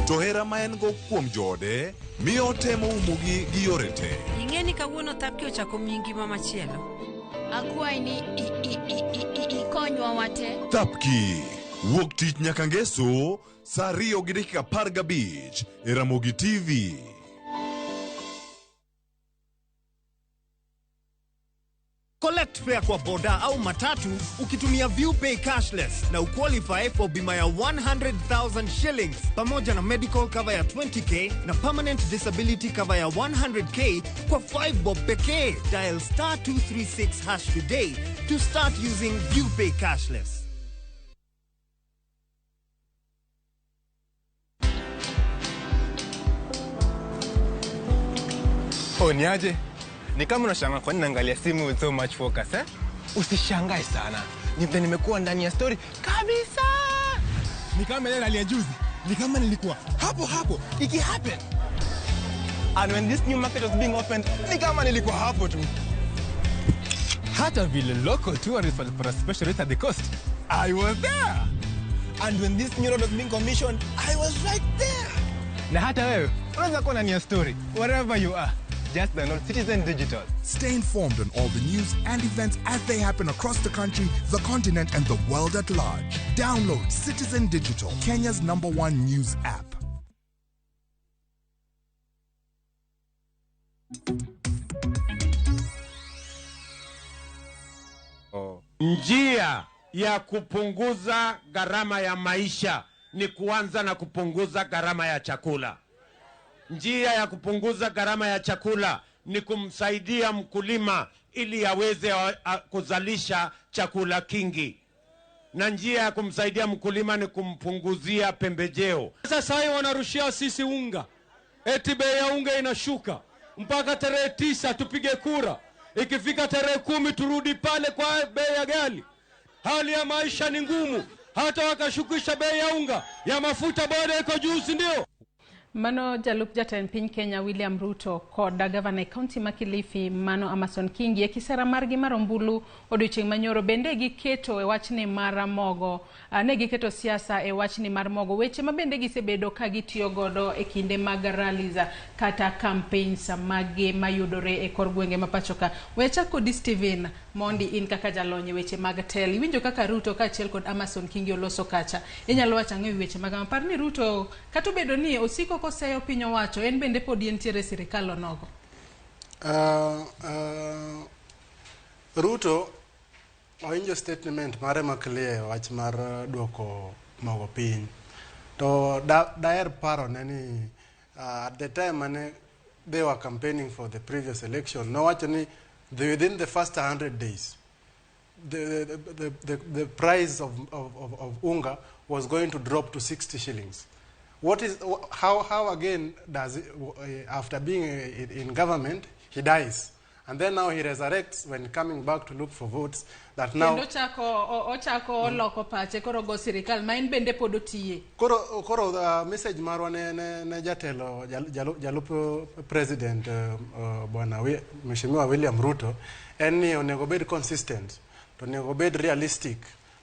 To hera ma en go kuom joode miyo otemo umogi gi yore te. Ing'e ni kawuono Thapki ochako miyi ngima machielo. Akwayi ni ikonywa wate. Thapki wuok tich nyaka ngeso saa 2:15 e Ramogi TV. Collect fare kwa boda au matatu ukitumia ViewPay cashless na uqualify for bima ya 100,000 shillings pamoja na medical cover ya 20k na permanent disability cover ya 100k kwa 5 bob pekee. Dial star 236 hash today to start using ViewPay cashless. Oh, niaje? Ni kama unashangaa kwa nini naangalia simu with so much focus, eh? Usishangae sana. Ni vile nimekuwa ndani ya story kabisa. Ni kama ile hali ya juzi. Ni kama nilikuwa hapo hapo iki happen. And when this new market was being opened, ni kama nilikuwa hapo tu. Hata vile local tourists walipata special rate at the coast, I was there. And when this new road was being commissioned, I was right there. Na hata wewe unaweza kuwa ndani ya story wherever you are. Just download Citizen Digital. Stay informed on all the news and events as they happen across the country, the continent, and the world at large. Download Citizen Digital, Kenya's #1 news app. Njia ya kupunguza gharama ya maisha ni kuanza na kupunguza gharama ya chakula. Njia ya kupunguza gharama ya chakula ni kumsaidia mkulima ili aweze kuzalisha chakula kingi. Na njia ya kumsaidia mkulima ni kumpunguzia pembejeo. Sasa hivi wanarushia sisi unga. Eti bei ya unga inashuka. Mpaka tarehe 9 tupige kura. Ikifika tarehe 10 turudi pale kwa bei ya ghali. Hali ya maisha ni ngumu. Hata wakashukisha bei ya unga, ya mafuta bado iko juu, si ndio? Mano jalup jatend piny Kenya William Ruto kod gavana e kaunti ma Kilifi mano Amason Kingi e kisera margi mar ombulu odiochieng' manyoro bende giketo e wachni mar mogo ne giketo siasa e wachni mar mogo weche ma bende gisebedo ka gitiyo godo e kinde mag rallies kata campaigns maggi mayudore e kor gwenge ma pacho ka. We achak kodi Steven mondi in kaka jalony e weche mag telo. Iwinjo kaka Ruto kaachiel kod Amason Kingi oloso kacha. Inyalo wacho ang'o e wi weche mag ama? Par ni Ruto kata obedo ni osiko koseyo piny owacho en bende pod entiere e sirikal onogo. Ruto owinjo statement mare ma clear e wach mar duoko mogo piny. To daher paro ne ni at the time mane they were campaigning for the previous election, nowacho ni within the first 100 days the price of unga was going to drop to 60 shillings. What is how again does it, after being in government, he dies, and then now he resurrects when coming back to look for votes that now Kendo ochako oloko pache koro go sirikal ma en bende pod otiye. Koro message marwa ne jatelo jalup president bwana Mheshimiwa William Ruto en ni onego bed consistent, to onego bed realistic,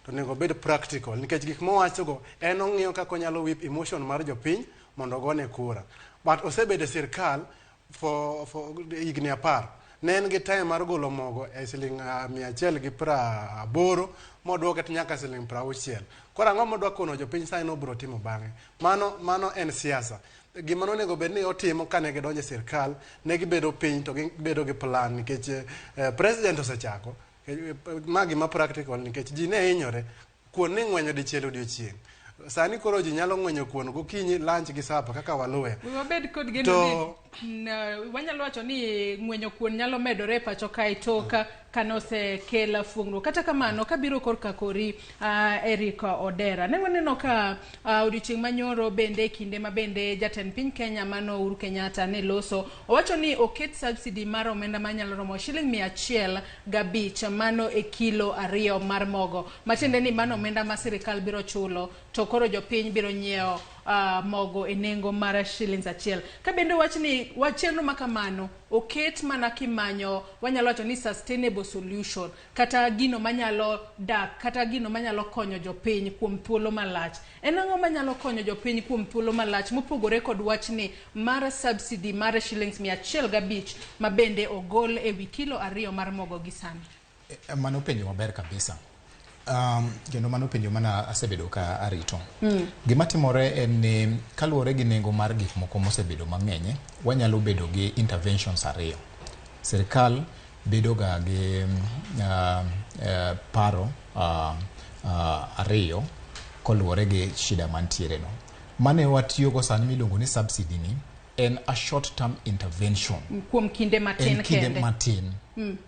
to onego bed practical nikech gik mowachogo en ong'iyo kaka onyalo whip emotion mar jopiny mondo ogone kura. But osebedo e sirkal for higni 10. Ne en gi time mar golo mogo e siling 180 moduoke to nyaka siling 60. Koro ang'o modwa kono jopiny sani nobiro timo bang'e? Mano en siasa. Gima nonego bed ni otimo kane gidonjo e sirkal, ne gibedo piny to gibedo gi plan nikech president osechako. Ma gima practical nikech ji ne hinyore. Kuon ni ng'wenyo dichiel odiochieng'. Sani koro ji nyalo ng'wenyo kuon gokinyi, lunch gi sapa kaka waluwe. Wabed kod geno ni wanyalo wacho ni ng'wenyo kuon nyalo medore e pacho kae tok kane osekel fuong'ruok. Kata kamano kabiro korka kori Eric Odera, ne waneno ka odiochieng' manyoro bende kinde ma bende jatend piny Kenya mano Uhuru Kenyatta ne loso, owacho ni oket subsidy mar omenda manyalo romo shiling 105 mano e kilo 2 mar mogo. Matiende ni mano omenda ma sirikal biro chulo to koro jopiny biro nyiewo mogo e nengo mar shillings 1. Ka bende wach ni chenro ma kamano oket mana kimanyo wanyalo wacho ni sustainable solution kata gino manyalo dak kata gino manyalo konyo jopiny kuom thuolo malach. En ang'o manyalo konyo jopiny kuom thuolo malach mopogore kod wachni mar subsidy mar shillings 105 ma bende ogol e wi kilo 2 mar mogo gi sani? Mano penjo maber kabisa. Kendo mano penjo mana asebedo ka arito. Gima timore en ni kaluwore gi nengo mar gik moko mosebedo mang'eny, wanyalo bedo gi interventions 2. Sirikal bedo ga gi paro 2 koluwore gi shida mantiere no. Mane watiyogo sani miluongo ni subsidy ni en a short term intervention. Kuom kinde matin kende. Kinde matin.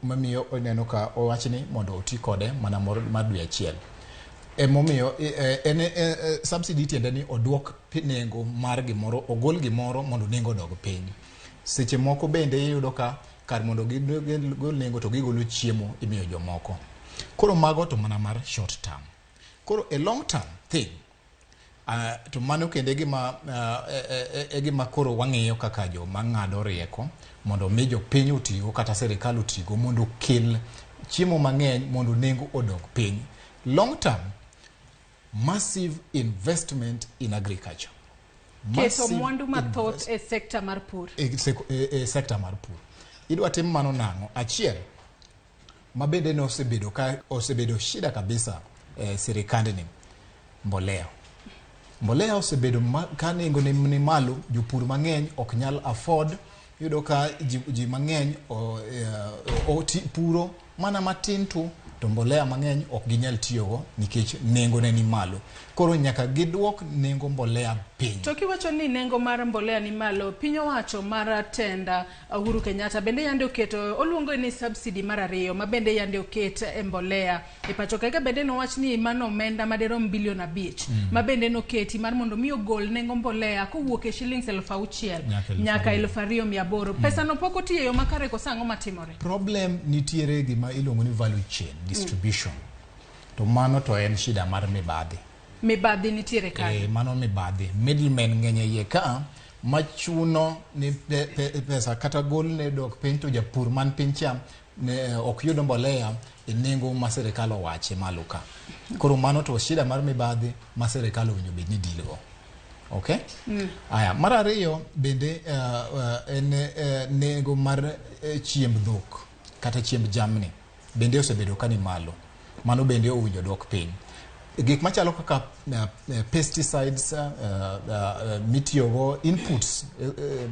Mamiyo oneno ka owach ni mondo oti kode mana mar dwe achiel. Emomiyo en subsidy tiende ni oduok nengo mar gimoro, ogol gimoro mondo nengo odog piny. Seche moko bende iyudo ka kar mondo gigol nengo to gigolo chiemo imiyo jomoko. Koro mago to mana mar short term. Koro a long term thing, to mano kende gima koro wang'iyo kaka joma ng'ado rieko mondo mi jopiny otigo kata sirikal otigo mondo okel chiemo mang'eny mondo nengo odog piny. Long term, massive investment in agriculture. Keto mwandu mathoth e sekta mar pur. E sekta mar pur. Idwa tim mano nang'o? Achiel, ma bende ne osebedo shida kabisa sirikandni, mbolea. Mbolea osebedo ka nengo ni malo, jopur mang'eny ok nyal afford. Iyudo ka ji mang'eny puro mana matin tu to mbolea mang'eny ok ginyal tiyogo nikech nengo ne ni malo. Koro nyaka giduok nengo mbolea piny. To kiwacho ni nengo mar mbolea ni malo, piny owacho mar tenda Uhuru Kenyatta bende yande oketo oluongo ni subsidy mar 2 ma bende yande oket e mbolea e pacho kae. Bende nowach ni mano omenda madirom bilion 5 ma bende noketi mar mondo mi ogol nengo mbolea kowuok e shillings 6,000 nyaka 2,800. Pesa no pok otiyo e yo makare koso ang'o matimore? Problem nitiere gima iluongo ni value chain distribution. To mano to en shida mar mibadhi. Mibadhi nitiere kanyo. Mano mibadhi. Middlemen ng'eny e iye ka Machuno ni pesa kata gol ne dok piny to japur man piny cha ne ok yud mbolea e nengo ma sirikal owache malo ka. Koro mano to shida mar mibadhi ma sirikal owinjo bed ni deal go. Okay? Aya, mar ariyo bende en nengo mar chiemb dhok kata chiemb jamni bende osebedo ka ni malo. Mano bende owinjo dwok piny. Gik machalo kaka pesticides mitiyogo, inputs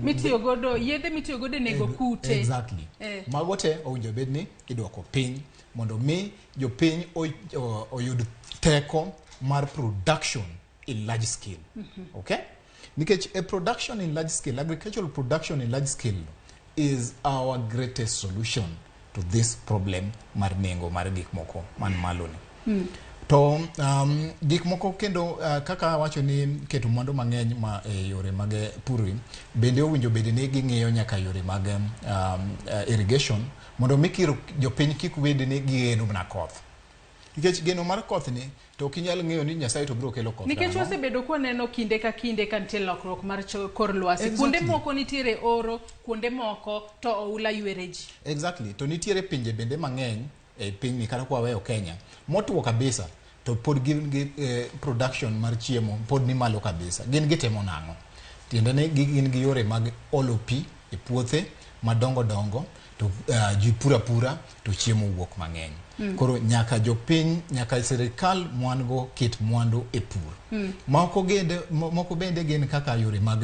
mitiyo godo, yedhe mitiyo godo e nego kute. Exactly. Mago te owinjo bed ni idwoko piny mondo mi jopiny oyud teko mar production in large scale. Okay? Nikech a production in large scale, agricultural production in large scale is our greatest solution to this problem mar nengo mar gik moko man malo ni. To gik moko kendo kaka awacho ni keto mwandu mang'eny ma e yore mag pur bende owinjo bed ni ging'iyo nyaka yore mag irrigation mondo mi kiro jopiny kik wed ni gigeno mana koth. Nikech geno mar koth ni to ok inyal ng'eyo ni Nyasaye to biro kelo koth. Nikech karang'o. Wasebedo kwaneno kinde ka kinde ka nitie lokruok mar kor lwasi. Kuonde moko nitiere oro, kuonde moko to oula ywere ji. Exactly. To nitiere pinje bende mang'eny e pinyni kata kwa weyo Kenya motwo kabisa to pod gin gi production mar chiemo pod ni malo kabisa. Gin gitimo nang'o? Tiende ni gin gi yore mag olo pi e puothe madongo dongo to ji pura pura to chiemo wuok mang'eny. Koro nyaka jopiny, nyaka sirikal mwan go ket mwandu e pur. Moko bende gin kaka yore mag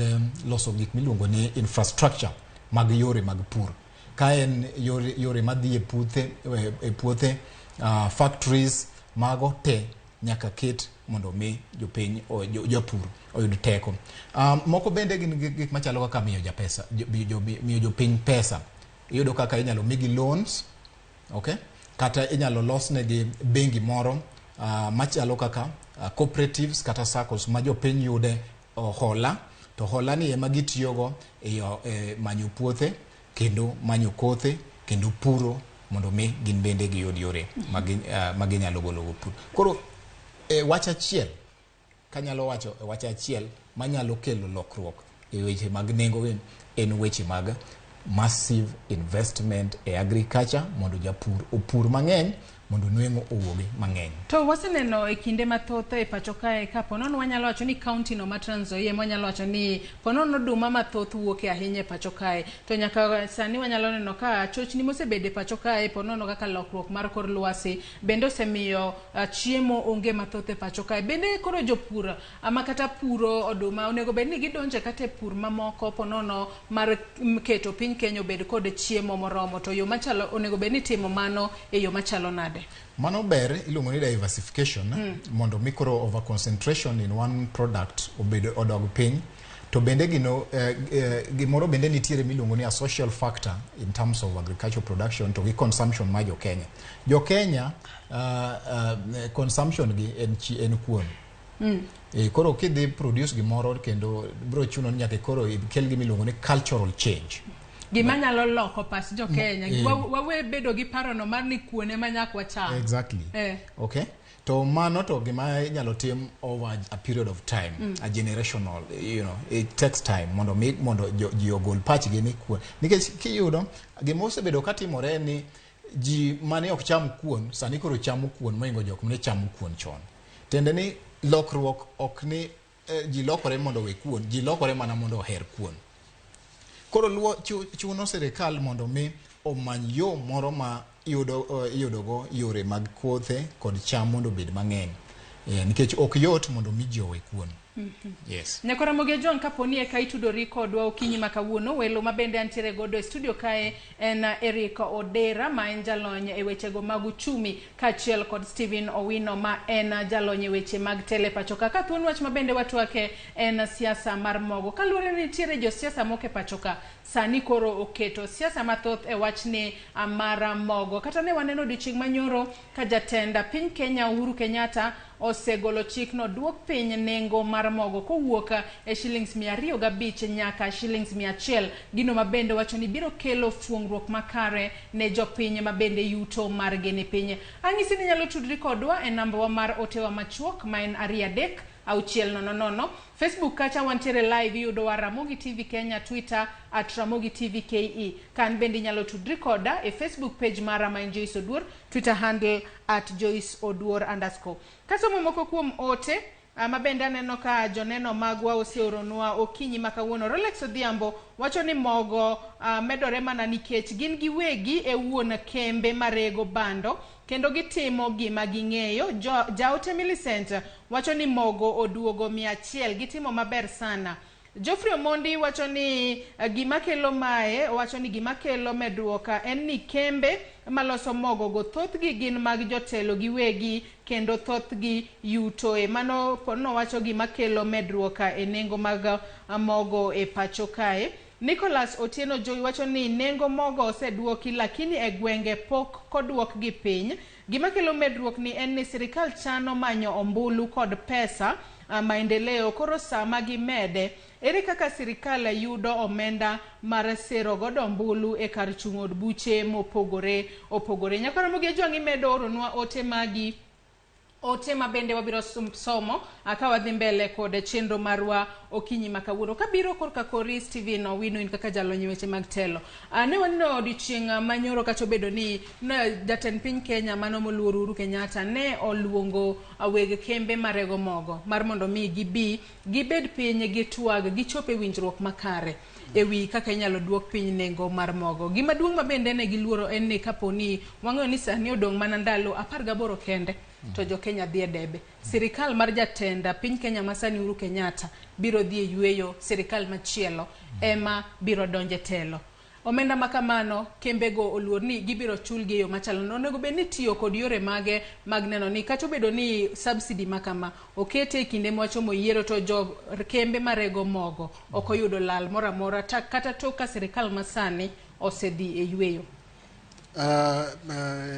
loso gik miluongo ni infrastructure mag yore mag pur. Ka en yore madhi e puothe, factories mago te nyaka ket mondo mi jopiny jopur oyud teko. Moko bende gin gik machalo kaka miyo japesa, miyo jopiny pesa. Iyudo kaka inyalo migi loans, okay? Kata inyalo losnegi bengi moro machalo kaka cooperatives kata SACCOs ma jopiny yude hola, to hola ni ema gitiyogo e manyo puothe kendo manyo kothe kendo puro mondo mi gin bende giyud yore ma ginyalo gologo pur. Koro e wach achiel kanyalo wacho e wach achiel manyalo kelo lokruok e weche mag nengo en weche mag massive investment e agriculture mondo japur opur mang'eny mondo nweng'o owuogi mang'eny. To waseneno e kinde mathoth e pacho kae ka ponono wanyalo wacho ni kaunti no ma Trans Nzoia ema wanyalo wacho ni ponono oduma mathoth wuoke ahinya e pacho kae. To nyaka sani wanyalo neno ka chochni mosebedo e pacho kae ponono kaka lokruok mar kor lwasi bende osemiyo chiemo onge mathoth e pacho kae. Bende koro jopur ama kata puro oduma onego bed ni gidonje kata e pur mamoko ponono mar keto piny Kenya obed kod chiemo moromo, to yo machalo onego bed ni itimo mano e yo machalo nade? Mano ber, iluongo ni diversification mondo mi koro over concentration in one product obed odog piny. To bende gino gimoro bende nitiere miluongo ni a social factor in terms of agricultural production to gi consumption mar jo Kenya. Jo Kenya consumption gi en kuon. Koro kidhi produce gimoro kendo biro chuno ni nyaka koro ikel gima iluongo ni cultural change. Gima nyalo loko pach jo Kenya. Wawe bedo gi parono mar ni kuon ema nyaka wacham. Exactly. Okay. To mano to gima inyalo tim over a period of time, a generational, it takes time mondo mi mondo ji ogol pachgi ni kuon. Nikech kiyudo gima osebedo katimore ni ji mane ok cham kuon sani koro chamo kuon mohingo jok mane chamo kuon chon. Tiende ni lokruok ok ni ji lokore mondo owe kuon, ji lokore mana mondo oher kuon. Koro luo chuno sirikal mondo mi omany yo moro ma iyudogo yore mag kothe kod cham mondo obed mang'eny. Nikech ok yot mondo mi ji owe kuon. Yes. Nyakora Ramogi John, kapo ni eka itudori kodwa okinyi ma kawuono, welo ma bende antiere godo e studio kae en Eric Odera ma en jalony e wechego mag uchumi kaachiel kod Stephen Owino ma en jalony e weche mag tele pacho ka. Ka thuon wach ma bende watwake en siasa mar mogo. Kaluwore ni nitiere josiasa moko e pacho ka sani koro oketo siasa mathoth e wachni mar mogo. Kata ne waneno odiochieng' manyoro ka jatend piny Kenya Uhuru Kenyatta osegolo chik no duok piny nengo mar mogo kowuok e shillings 205 nyaka shillings 100, gino ma bende wacho ni biro kelo fuong'ruok makare ne jopiny ma bende yuto margi ni piny. Anyisi ni inyalo tudri kodwa e nambawa mar otewa machuok ma en 2 3. 600. Facebook kacha wantiere live, iyudowa Ramogi TV Kenya, Twitter at Ramogi TV KE. Kan bende inyalo tudri koda e Facebook page mara ma en Joyce Oduor, Twitter handle at Joyce Oduor underscore. Kasomo moko kuom ote ma bende aneno ka joneno magwa oseoronwa okinyi ma kawuono. Rolex Odhiambo wacho ni mogo medore mana nikech gin giwegi e wuon kembe marego bando kendo gitimo gima ging'eyo. Jaote Millicent wacho ni mogo oduogo 100, gitimo maber sana. Geoffrey Omondi wacho ni gima kelo mae, wacho ni gima kelo medruok en ni kembe maloso mogo go thothgi gin mag jotelo giwegi kendo thothgi yutoe. Mano nowacho gima kelo medruok e nengo mag mogo e pacho kae. Nicholas Otieno Joy wacho ni nengo mogo oseduoki lakini e gwenge pok koduokgi piny. Gima kelo medruok ni en ni sirikal chano manyo ombulu kod pesa maendeleo, koro sama gimede, ere kaka sirikal yudo omenda mar sero godo ombulu e kar chung' od buche mopogore opogore. Nyaka Ramogi Ajwang' imedo oronwa ote magi, ote ma bende wabiro somo ka wadhi mbele kod chenro marwa okinyi ma kawuono. Kabiro korka kori Steven Owino, in kaka jalony e weche mag telo. Ne waneno odiochieng' manyoro kata obedo ni jatend piny Kenya mano moluor Uhuru Kenyatta ne oluongo weg kembe marego mogo mar mondo mi gibi gibed piny gitwag gichop e winjruok makare e wi kaka inyalo duok piny nengo mar mogo. Gima duong' ma bende ne giluoro en ni kapo ni wang'eyo ni sani odong' mana ndalo 18 kende to jo Kenya dhi e debe. Sirikal mar jatend piny Kenya masani Uhuru Kenyatta biro dhi e yueyo, sirikal machielo ema biro donje telo. Omenda ma kamano kembego oluor ni gibiro chulgi e yo machalo. Onego bed ni tiyo kod yore mage mag neno ni kata obedo ni subsidy ma kama okete e kinde mwachomo yiero to jo kembe marego mogo ok oyudo lal moro amora kata tok ka sirikal masani osedhi e yueyo.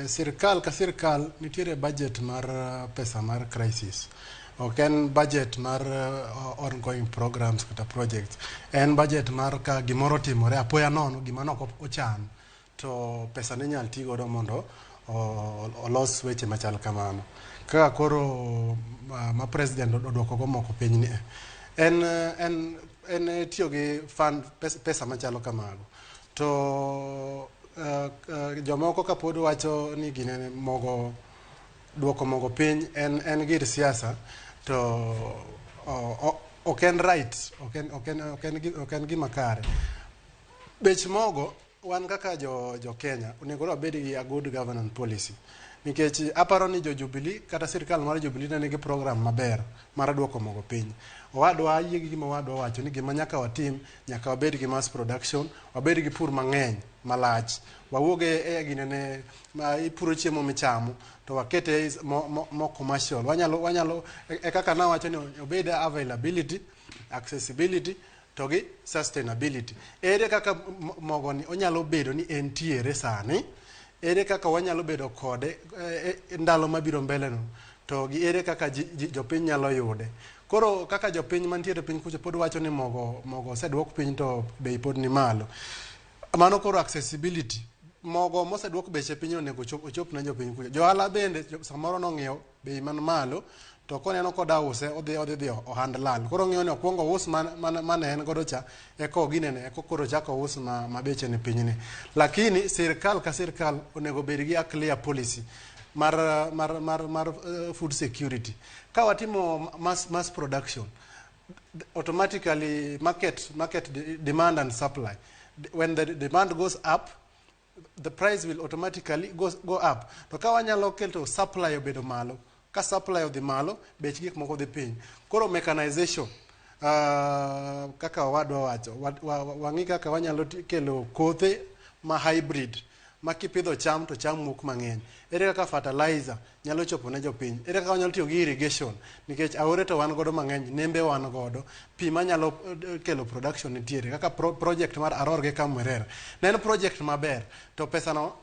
Sirikal ka sirikal nitiere budget mar pesa mar crisis. Ok en budget mar ongoing programs kata projects. En budget mar ka gimoro timore apoya nono, gima ne ok ochan, to pesa ne inyal ti godo mondo olos weche machal kamano. Kaka koro ma president oduoko go moko piny ni en tiyo gi fund pesa machalo kamago. To jomoko kapod wacho ni ginene mogo duoko mogo piny en gir siasa, to ok en right, ok en gima kare. Bech mogo wan kaka jo Kenya onego wabed gi a good governance policy, nikech aparo ni jo Jubilee kata sirikal mar Jubilee ne nigi program maber mar duoko mogo piny. Owadwa ayie gi gima owadwa wacho ni gima nyaka watim, nyaka wabed gi mass production, wabed gi pur mang'eny malach, wawuog e ginene ma ipuro chiemo michamo to wakete mo commercial. Wanyalo e kaka nawacho ni obed availability, accessibility to gi sustainability. Ere kaka mogo ni onyalo bedo ni entiere sani, ere kaka wanyalo bedo kode ndalo mabiro mbele no, to gi ere kaka jopiny nyalo yude. Koro kaka jopiny mantiere piny kucho pod wacho ni mogo oseduok piny to bei pod ni malo. Mano koro accessibility. Mogo moseduok beche piny onego ochop ne jopiny kucho. Jo ohala bende samoro nong'iewo bei man malo, to koneno koda use odhi ohand lal. Koro ng'iyo ni okwongo us mane en godo cha, eko ginene, eko koro chako us ma beche ni piny ni. Lakini sirikal ka sirikal onego bed gi a clear policy mar food security. Ka watimo mass production, automatically market demand and supply. When the demand goes up, the price will automatically go up. To ka wanyalo keto supply obedo malo, ka supply odhi malo, bech gik moko dhi piny. Koro mechanization, kaka owadwa wacho, wang'i kaka wanyalo kelo kothe ma hybrid, ma kipidho cham to cham wuok mang'eny. Ere kaka fertilizer nyalo chopo ne jopiny? Ere kaka wanyalo tiyo gi irrigation? Nikech aore to wan godo mang'eny, nembe wan godo, pi manyalo kelo production nitiere. Kaka project mar Aror gi Kamwerer. Ne en project maber, to pesano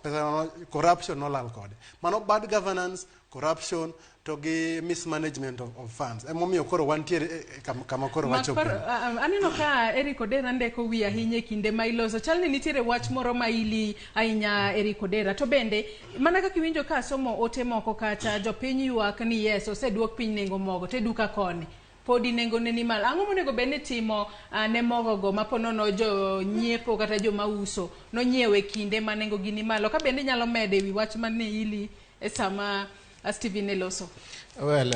corruption nolal kode. Mano bad governance, corruption, to gi mismanagement of funds. Emomiyo koro wantiere kama koro wachopo. Aneno ka Eric Odera ndeko wi ahinya e kinde ma iloso. Chal ni nitiere wach moro ma ili ahinya Eric Odera. To bende, mana kaka iwinjo ka somo ote moko kacha, jopiny ywak ni yes, oseduok piny nengo mogo, te duka koni. Podi nengone ni malo. Ang'o monego bed ni timo ne mogo go ma po nono jo nyiepo kata joma uso nonyiewe kinde ma nengo gi ni malo? Ka bende inyalo medo ewi wach mane ili e sama Stephen ne loso. Well,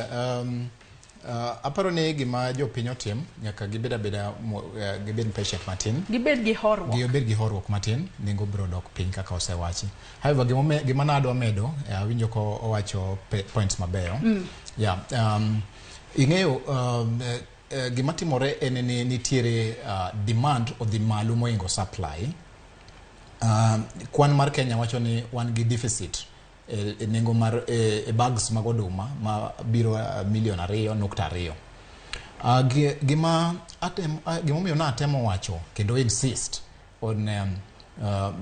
aparo ni gima jopiny otim nyaka gibed abeda gibed patient matin. Gibed gi horuok. Gibed gi horuok matin, nengo biro dok piny kaka osewachi. However, gima nadwa medo, awinjo ko owacho points mabeyo. Yeah, ing'eyo gima timore en ni nitiere demand odhi malo moingo supply. Kwan mar Kenya wacho ni wan gi deficit e nengo mar e bags mag oduma ma biro milion 2.2. Gimomiyo natemo wacho kendo insist on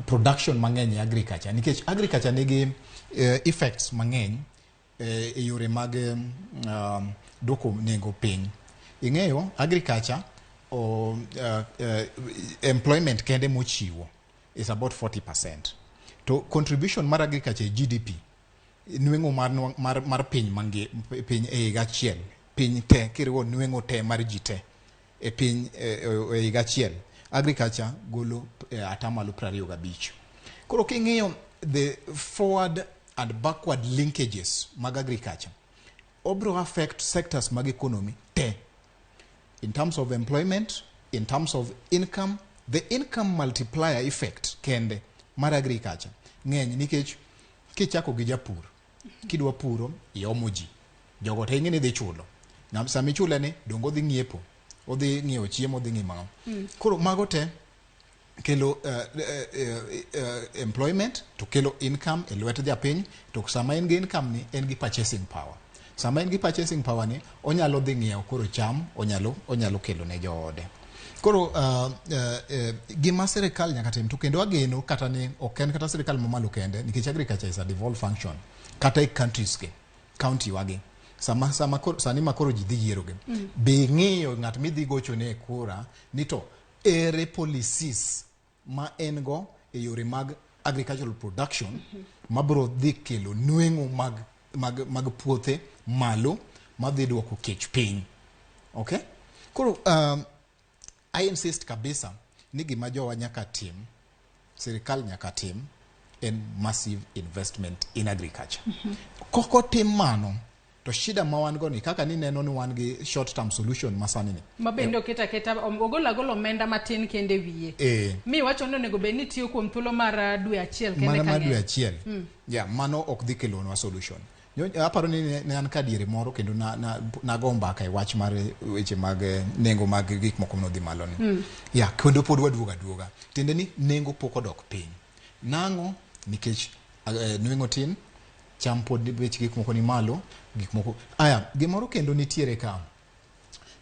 production mang'eny e agriculture, nikech agriculture nigi effects mang'eny e yore mag duoko nengo piny. Ing'eyo agriculture employment kende mochiwo is about 40%. To contribution mar agriculture e GDP, nweng'o mar piny mangi, piny e higa achiel, piny te kiriwo nweng'o te mar ji te e piny e higa achiel, agriculture golo 25%. Koro king'iyo the forward and backward linkages mag agriculture, obro affect sectors mag economy te in terms of employment, in terms of income. The income multiplier effect kende mar agriculture ng'eny, nikech kichako gi japur, kidwa puro iomo ji, jogo te ing'e ni dhi chulo. Na sama ichule ni dongo odhi ng'iepo, odhi ng'iewo chiemo, odhi ng'iewo mang'o. Koro mago te kelo employment to kelo income e lwet japiny. To sama en gi income ni, en gi purchasing power. Sama en gi purchasing power ni, onyalo dhi ng'iewo koro cham, onyalo kelo ne joode. Koro gima sirikal nyaka tim, to kendo ageno kata ni ok en kata sirikal mamalo kende, nikech agriculture is a devolved function kata e countries gi, county wagi, sama sani ma koro ji dhi yiero gi, be ng'iyo ng'at midhi gochone e kura ni to ere policies ma en go e yore mag agricultural production mabiro dhi kelo nweng'o mag puothe malo madhi duoko kech piny. Okay, koro I insist kabisa ni gima jowa nyaka tim, sirikal nyaka tim, en massive investment in agriculture. Kok otim mano to shida ma wan go ni, kaka nineno ni wan gi short term solution masani ni ma bende oket aketa ogolo agola omenda matin kende e wiye mi wacho ni onego bed ni tiyo kuom thuolo mar dwe achiel kende. Mana ka mar dwe ng'eny. achiel. Ya, mano ok dhi kelonwa solution. Aparo ni ne an ka diere moro kendo nago mbaka e wach mar weche mag nengo mag gik moko manodhi malo ni. Ya, kendo pod waduogo aduoga. Tiende ni nengo pok odok piny. Nang'o? Nikech nweng'o tin, cham pod bech gik moko ni malo, gik moko. Aya, gimoro kendo nitiere ka.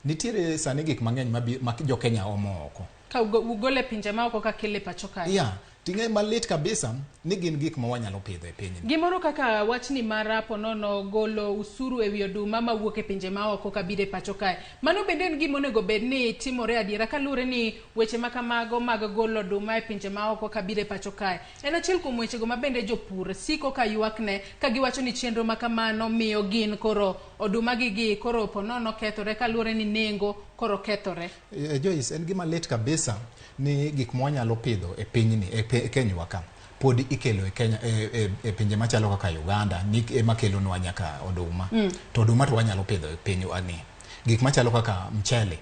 Nitiere sani gik mang'eny ma jo Kenya omo oko. Ka ugole pinje maoko ka kele pacho kae. Ya, ting'e malit kabisa ni gin gik ma wanyalo pidho e pinyni. Gimoro kaka wachni mar ponono golo usuru ewi oduma mawuok e pinje maoko kabiro e pacho kae. Mano bende en gima onego bed ni timore adiera, kaluwore ni weche ma kamago mag golo oduma e pinje maoko kabiro e pacho kae en achiel kuom wechego ma bende jopur siko ka ywakne, ka giwacho ni chenro ma kamano miyo gin koro oduma gi koro ponono kethore kaluwore ni nengo koro kethore. Joyce, en gima lit kabisa ni gik ma wanyalo pidho e pinyni, e Kenywa ka, pod ikelo e Kenya, e pinje machalo kaka Uganda, ni ema kelonwa nyaka oduma. To oduma to wanyalo pidho e pinywa ni. Gik machalo kaka mchele.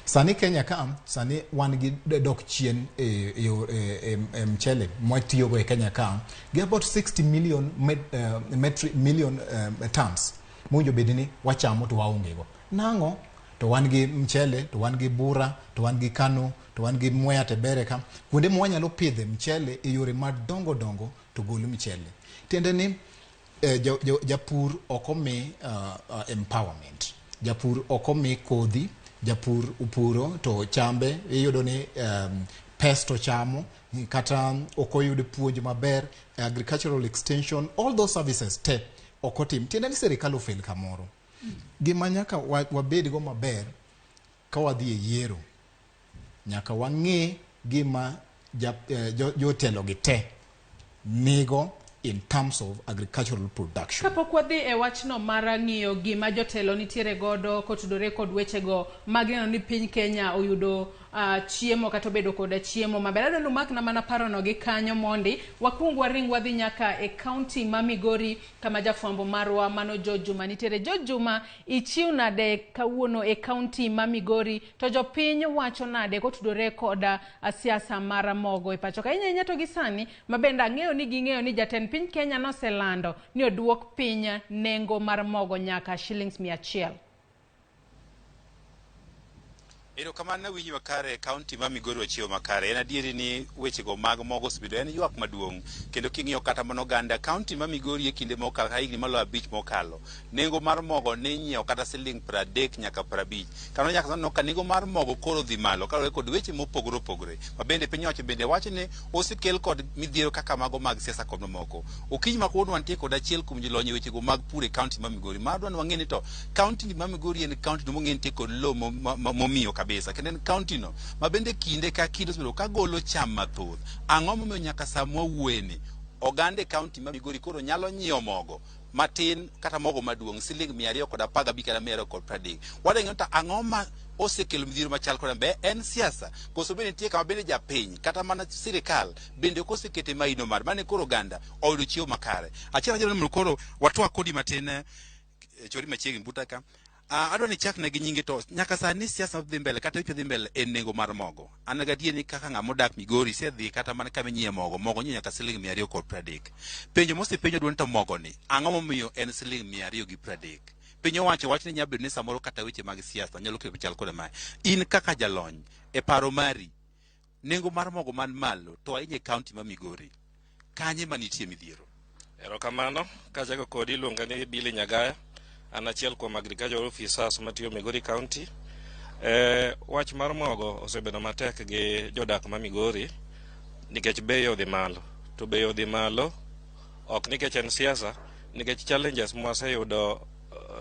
Sani Kenya ka, sani wan gi dok chien e mchele mwatiyogo e Kenya ka, gi about 60 million metric million tons mowinjo bed ni wachamo to waonge go. Nang'o? To wan gi mchele, to wan gi bura, to wan gi kano, to wan gi Mwea Tebere ka, kuonde ma wanyalo pidhe mchele e yore madongo dongo to golo mchele. Tiende ni japur ok omi empowerment, japur ok omi kodhi, japur upuro to chambe iyudo ni pest ochamo, kata ok oyud puonj maber, agricultural extension, all those services te ok otim. Tiende ni sirikal ofail kamoro. Gima nyaka wabedgo maber ka wadhi e yiero, nyaka wang'e gima jotelo gi te nigo in terms of agricultural production. Kapok wadhi e wachno mar ng'iyo gima jotelo nitiere godo kotudore kod wechego mag neno ni piny Kenya oyudo chiemo kata obedo koda chiemo maber. Adwa ni umakna mana parono gi kanyo mondi wakuong waring wadhi nyaka e kaunti ma Migori kama jafwambo marwa mano George Juma nitiere. George Juma, ichiw nade kawuono e kaunti ma Migori to jopiny wacho nade kotudore koda siasa mar mogo e pacho ka? Ahinya ahinya to gi sani ma bende ang'eyo ni ging'eyo ni jatend piny Kenya noselando ni oduok piny nengo mar mogo nyaka shillings 100. Erokamano winji makare, kaunti ma Migori wachiewo makare. En adieri ni wechego mag mogo osebedo en ywak maduong', kendo king'iyo kata mana oganda kaunti ma Migori e kinde mokalo kata higni maloyo 5 mokalo, nengo mar mogo ne inyiewo kata siling 30 nyaka 50. Kano nyaka sani ka nengo mar mogo koro dhi malo kaluwore kod weche mopogore opogore. Ma bende piny owacho bende wacho ni osekel kod midhiero kaka mago mag siasa kod mamoko. Okinyi ma kawuono wantie kod achiel kuom jolony e wechego mag pur e kaunti ma Migori. Ma adwa ni wang'e ni to kaunti ma Migori en kaunti no mong'e nitie kod lowo momiyo kabisa, kendo en kaunti no ma bende kinde ka kinde osebedo ka golo cham mathoth. Ang'o momiyo nyaka sa mwawuoyeni oganda e kaunti ma Migori koro nyalo nyiewo mogo matin kata mogo maduong' siling 215 kata 230? Wadwa to ang'o ma osekelo midhiero machal koda? Be en siasa koso bende nitie kama bende japiny kata mana sirikal bende ok osekete maino mar mane koro oganda oyudo chiemo makare? Achiel achiel mondo koro watwak kodi matin, chori machiegni buta ka. Adwa ni chak ne gi nyinge to nyaka sani siasa dhi mbele kata weche dhi mbele e nengo mar mogo. An gadier ni kaka ng'ama odak Migori isedhi kata mana kama inyiewe mogo, mogo nyiewo nyaka siling 230. Penjo mosepenjo dwa ni to mogo ni ang'o momiyo en siling 230? Piny owacho wach ni nyalo bedo ni samoro kata weche mag siasa nyalo kelo chal koda mae. In kaka jalony e paro mari, nengo mar mogo man malo to ahinya e kaunti ma Migori, kanye manitie midhiero? Erokamano, kachako kodi iluonga ni Billy Nyagaya. An achiel kuom agricultural officers matiyo Migori County. Wach mar mogo osebedo matek gi jodak ma Migori nikech bei odhi malo. To bei odhi malo ok nikech en siasa, nikech challenges mwaseyudo,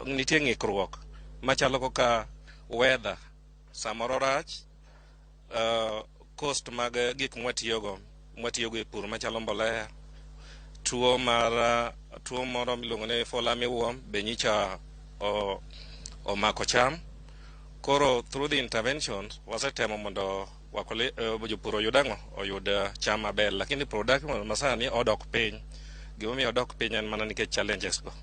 nitie ng'ikruok machalo kaka weather samoro rach, cost mag gik mwatiyogo e pur machalo mbolea, tuo mar tuo moro miluongo ni fall armyworm be nyicha omako cham. Koro through the interventions wasetemo mondo jopur oyud ang'o? Oyud cham maber, lakini production masani odok piny. Gimomiyo odok piny en mana nikech challenges go.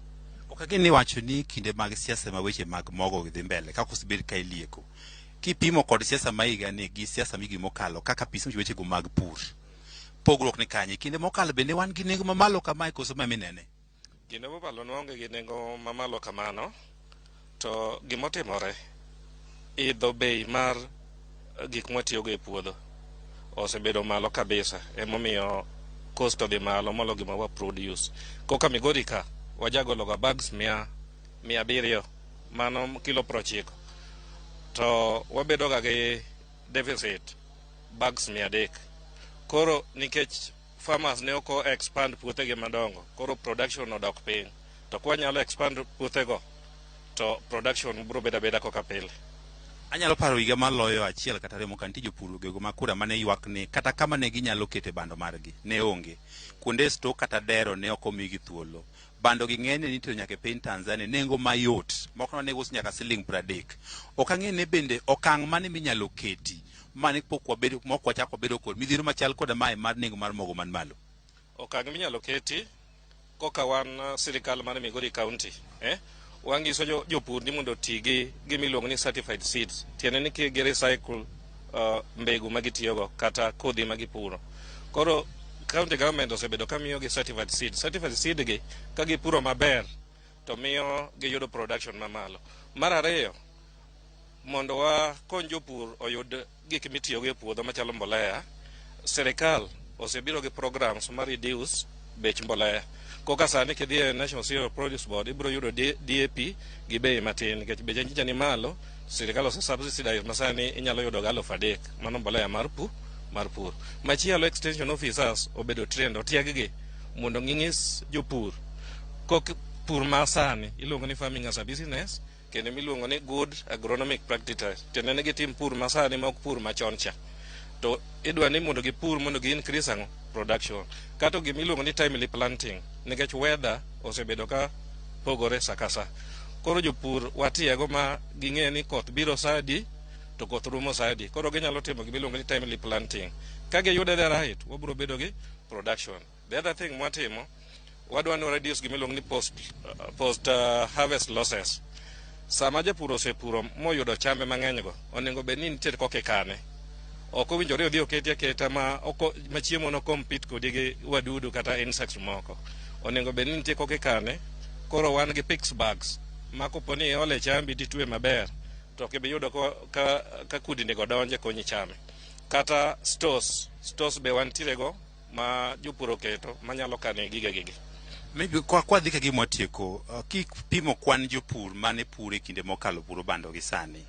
Ok ageno ni wacho ni kinde mag siasa ma weche mag mogo dhi mbele kaka osebed ka ilieko, kipimo kod siasa ma higa ni gi siasa migi mokalo kaka pimo weche go mag pur, pogruok ni kanye? Kinde mokalo bende wan gi nengo mamalo kamae koso ma minene? Kinde mokalo ne waonge gi nengo mamalo kamano, to gimotimore, idho bei mar gik mwatiyogo e puodho osebedo malo kabisa, emomiyo cost odhi malo molo gima wa produce. Koka Migori ka wajagologa bags 700, mano kilo 90, to wabedoga gi deficit bags 300. Koro nikech farmers ne ok expand puothegi madongo, koro production odok piny. To kwanyalo expand puothego, to production biro bedo abeda kaka pile. Anyalo paro higa maloyo achiel kata ariyo mokalo, nitie jopur gogo ma kura mane ywak ni kata kama ne ginyalo kete bando margi ne onge. Kuonde store kata dero ne ok omigi thuolo. Bando gi ng'enyne nitero nyaka e piny Tanzania nengo mayot, moko ne uso nyaka siling 30. Ok ang'e ni bende okang' mane minyalo keti mane pok wabedo mok wachako wabedo kod midhiero machal koda mae mar nengo mar mogo man malo. Okang' minyalo keti koka wan sirikal mar Migori County, wangiso jopur ni mondo oti gi gima iluongo ni certified seeds. Tiende ni gi recycle mbegu ma gitiyogo kata kodhi ma gipuro. Koro county government osebedo ka miyogi certified seeds. Certified seed gi ka gipuro maber to miyo giyudo production mamalo. Mar ariyo, mondo wakony jopur oyud gik mitiyogo e puodho machalo mbolea, sirikal osebiro gi programs ma reduce bech mbolea. Koka sani kidhi e National Cereal Produce Board ibiro yudo DAP gi bei matin nikech beche nyicha ni malo, sirikal ose subsidize ma sani inyalo yudo ga 3000, mano mbolea mar pur. Machielo, extension officers obedo trained, otieg-gi mondo ging'is jopur kok pur ma sani iluongo ni farming as a business, kendo miluongo ni good agronomic practices. Tiende ni gitim pur masani ma ok pur machon cha. To idwa ni mondo gipur mondo gi increase ang'o production. Kata gima iluongo ni timely planting nikech weather osebedo ka pogore sa ka sa. Koro jopur watiego ma ging'e ni koth biro sa adi to koth rumo sa adi. Koro ginyalo timo gima iluongo ni timely planting. Ka giyude the right, wabiro bedo gi production. The other thing mwatimo, wadwa ni reduce gima iluongo ni post harvest losses. Sama japur osepuro moyudo chambe mang'eny go, onego bed ni nitie kaka ikane. Ok owinjore odhi oketi aketa ma oko ma chiemo no compete kodi gi wadudu kata insects moko. Onego bed ni nitie kaka ikane. Koro wan gi PICS bags ma kopo ni iole chambi titwe maber to ok ibi yudo ka kudni go donje konyi chame. Kata stores be wantiere go ma jopur oketo manyalo kane gige. Maybe kwa dhi ka gima watieko, kipimo kwan jopur mane pur e kinde mokalo puro bando gi sani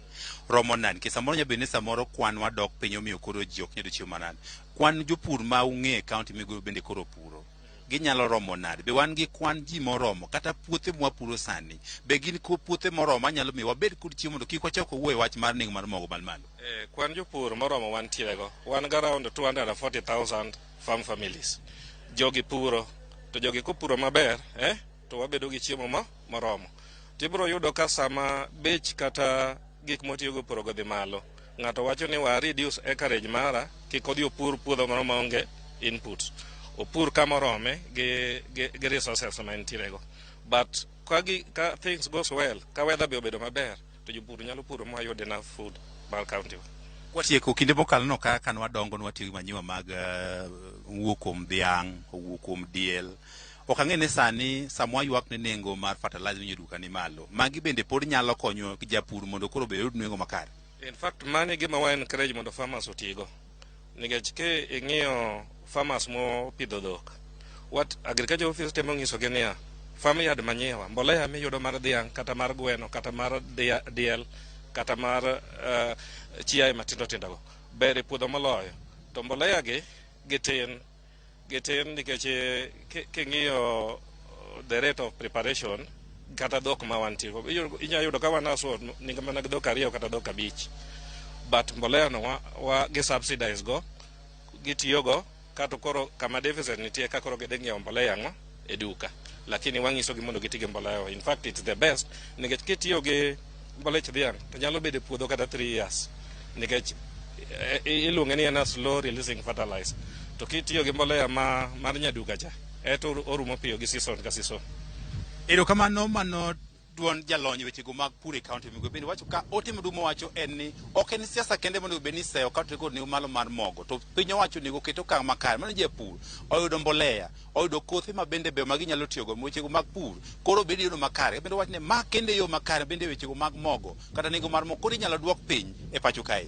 romo nade? Nikech samoro nyalo bedo ni samoro kwan wadok piny omiyo koro ji ok nyal chiemo manade. Kwan jopur ma ung'eyo e kaunti Migori bende koro puro ginyalo romo nade? Be wan gi kwan ji moromo kata puothe mwapuro sani be gin puothe moromo manyalo miyo wabed kod chiemo mondo kik wachak wawuo e wach mar nengo mar mogo man malo? Kwan jopur moromo wantiere go. Wan gi around 240,000 farm families. Jogi puro, to jogi kopuro maber, to wabedo gi chiemo moromo. Tibiro yudo ka sama bech kata gik motiyogo puro go dhi malo, ng'ato wacho ni wa reduce acreage mara, kik odhi opur puodho moro maonge input. Opur kama orome gi resources ma entiere go. But ka things goes well, ka weather be obedo maber, to jopur nyalo puro ma wayud enough food mar county. Watieko kinde mokalo no kaka nwadongo nwatiyo gi manyiwa mag wuok kuom dhiang', owuok kuom diel. Ok ang'e ni sani sama waywak ni nengo mar fertilizer e duka ni malo, magi bende pod nyalo konyo japur mondo koro be oyud nengo makare. In fact, mano e gima wa encourage mondo farmers otigo. Nikech ki ing'iyo farmers mopidho dhok, what agriculture office temo nyisogi niya, farmyard manyiwa, mbolea miyudo mar dhiang' kata mar gweno kata mar diel kata mar chiaye matindo tindo go ber e puodho moloyo. To mbolea gi gitin nikech king'iyo the rate of preparation kata dhok ma wantie go, inyalo yudo ka wan household nigi mana dhok 2 kata dhok 5, but mbolea no wa gi subsidize go, gitiyo go kato koro kama deficit nitie ka koro gidhi ng'iewo mbolea ng'o e duka, lakini wang'iso gi mondo giti gi mbolea. In fact it's the best nikech kitiyo gi mbolech dhiang' to nyalo bedo e puodho kata 3 years nikech iluonge ni en a slow releasing fertilizer. To kitiyo gi mbolea mar nyaduka cha eto orumo piyo gi season ka season. Erokamano, mano duond jalony wechego mag pur e kaunti Migori. Bende wacho ka ote maduong' mowacho en ni ok en siasa kende monego bed ni iseyo kaunti kod nengo malo mar mogo, to piny owacho onego oket okang' makare mano japur oyudo mbolea, oyudo kothe ma bende beyo ma ginyalo tiyogo wechego mag pur koro bende yudo makare. Bende wach ni ma kende yo makare bende wechego mag mogo kata nengo mar mogo koro inyalo duok piny e pacho kae.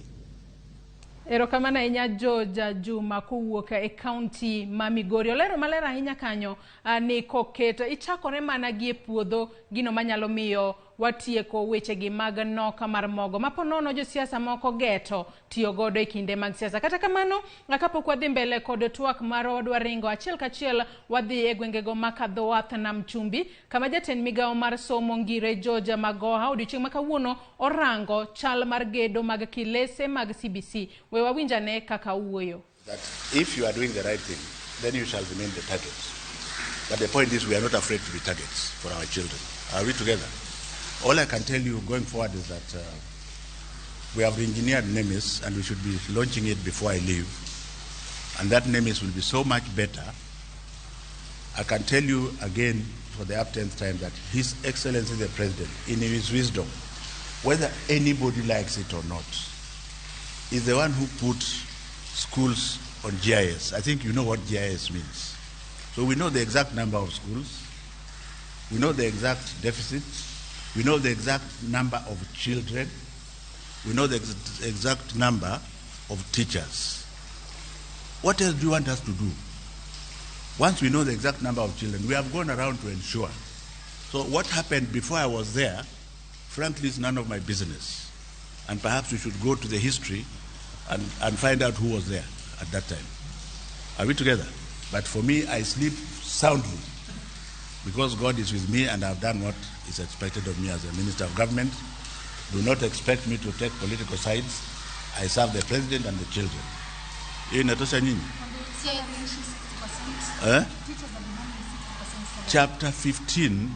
Erokamano ahinya George Juma kowuok e kaunti ma Migori. Olero maler ahinya kanyo ni koketo ichakore mana gi e puodho gino manyalo miyo watieko wechegi mag nok mar mogo ma po nono josiasa moko geto tiyo godo e kinde mag siasa. Kata kamano, kapok wadhi mbele kod twak marwa, wadwa ringo achiel kachiel wadhi e gwengego ma kadho wath Nam Chumbi kama jatend migawo mar somo Ngire George Magoha odiochieng' ma kawuono orango chal mar gedo mag kilese mag CBC. We wawinjane kaka owuoyo. That if you are doing the right thing, then you shall remain the target. But the point is we are not afraid to be targets for our children. Are we together? All I can tell you going forward is that we have re-engineered NEMIS and we should be launching it before I leave. And that NEMIS will be so much better. I can tell you again for the uptenth time that His Excellency the President, in his wisdom, whether anybody likes it or not, is the one who put schools on GIS. I think you know what GIS means. So we know the exact number of schools, we know the exact deficit, we know the exact number of children, we know the exact number of teachers. What else do you want us to do? Once we know the exact number of children, we have gone around to ensure. So what happened before I was there, frankly, is none of my business. And perhaps we should go to the history and find out who was there at that time. Are we together? But for me, I sleep soundly because God is with me and I've done what is expected of me as a minister of government. Do not expect me to take political sides. I serve the president and the children. Hiyo inatosha nyinyi? Eh? Chapter 15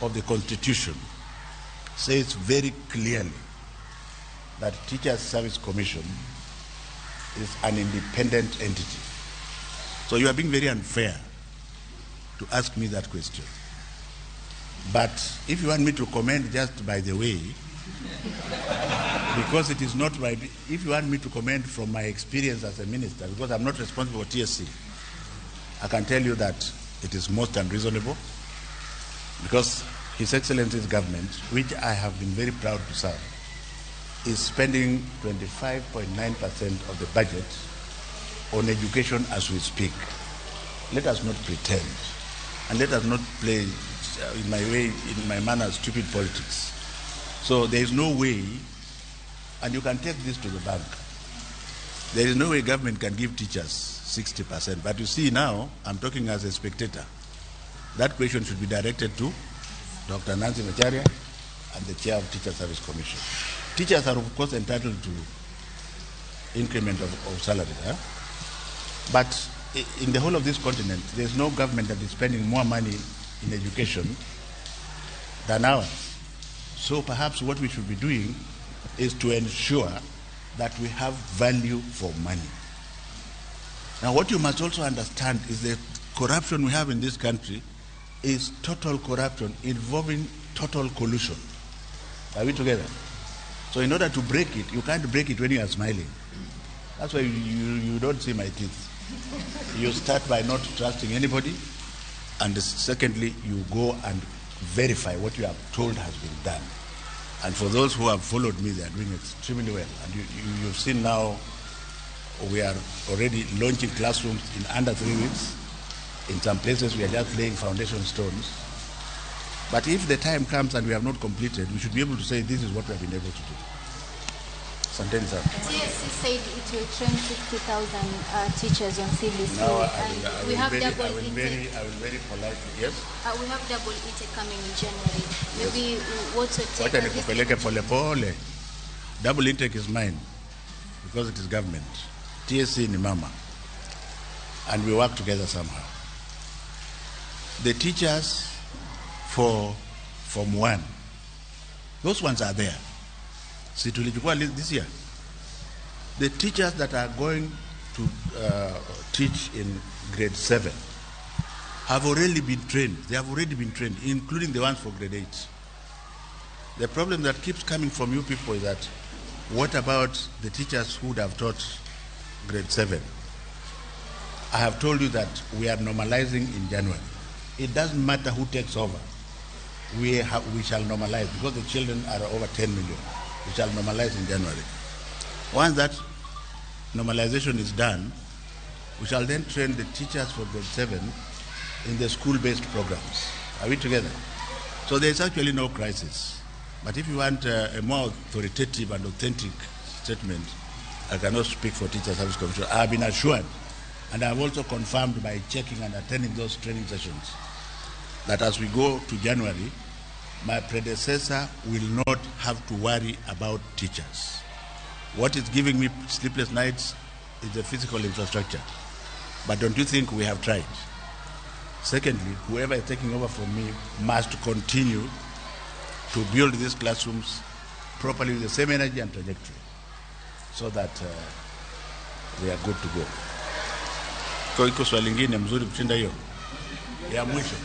of the Constitution says very clearly that Teachers Service Commission is an independent entity. So you are being very unfair to ask me that question. But if you want me to comment just by the way, because it is not my, if you want me to comment from my experience as a minister, because I'm not responsible for TSC, I can tell you that it is most unreasonable, because His Excellency's government, which I have been very proud to serve, is spending 25.9% of the budget on education as we speak. Let us not pretend, and let us not play, in my way, in my manner, stupid politics. So there is no way, and you can take this to the bank, there is no way government can give teachers 60%. But you see now, I'm talking as a spectator. That question should be directed to Dr. Nancy Macharia and the chair of Teacher Service Commission. Teachers are, of course, entitled to increment of salary. Huh? But in the whole of this continent, there's no government that is spending more money in education than ours. So perhaps what we should be doing is to ensure that we have value for money. Now, what you must also understand is the corruption we have in this country is total corruption involving total collusion. Are we together? So in order to break it, you can't break it when you are smiling. That's why you don't see my teeth. You start by not trusting anybody, and secondly, you go and verify what you are told has been done. And for those who have followed me, they are doing extremely well. And you've seen now, we are already launching classrooms in under 3 weeks. In some places, we are just laying foundation stones. But if the time comes and we have not completed, we should be able to say this is what we have been able to do. Asanteni sana. TSC said it will train 50,000 teachers on CBC. Now and we have double intake. I will very politely, yes? We have double intake coming in January. Yes. Maybe what's your take? Wacha nikupeleke pole pole. Double intake is mine because it is government. TSC ni mama. And we work together somehow. The teachers for Form 1, those ones are there. Si tulichukua this year. The teachers that are going to teach in grade 7 have already been trained. They have already been trained, including the ones for grade 8. The problem that keeps coming from you people is that what about the teachers who would have taught grade 7? I have told you that we are normalizing in January. It doesn't matter who takes over. We shall normalize because the children are over 10 million. We shall normalize in January. Once that normalization is done, we shall then train the teachers for grade 7 in the school-based programs. Are we together? So there is actually no crisis. But if you want a more authoritative and authentic statement, I cannot speak for Teacher Service Commission. I have been assured, and I have also confirmed by checking and attending those training sessions, that as we go to January, my predecessor will not have to worry about teachers. What is giving me sleepless nights is the physical infrastructure. But don't you think we have tried? Secondly, whoever is taking over from me must continue to build these classrooms properly with the same energy and trajectory so that they are good to go. Kwa iko swali lingine mzuri kushinda hiyo ya mwisho.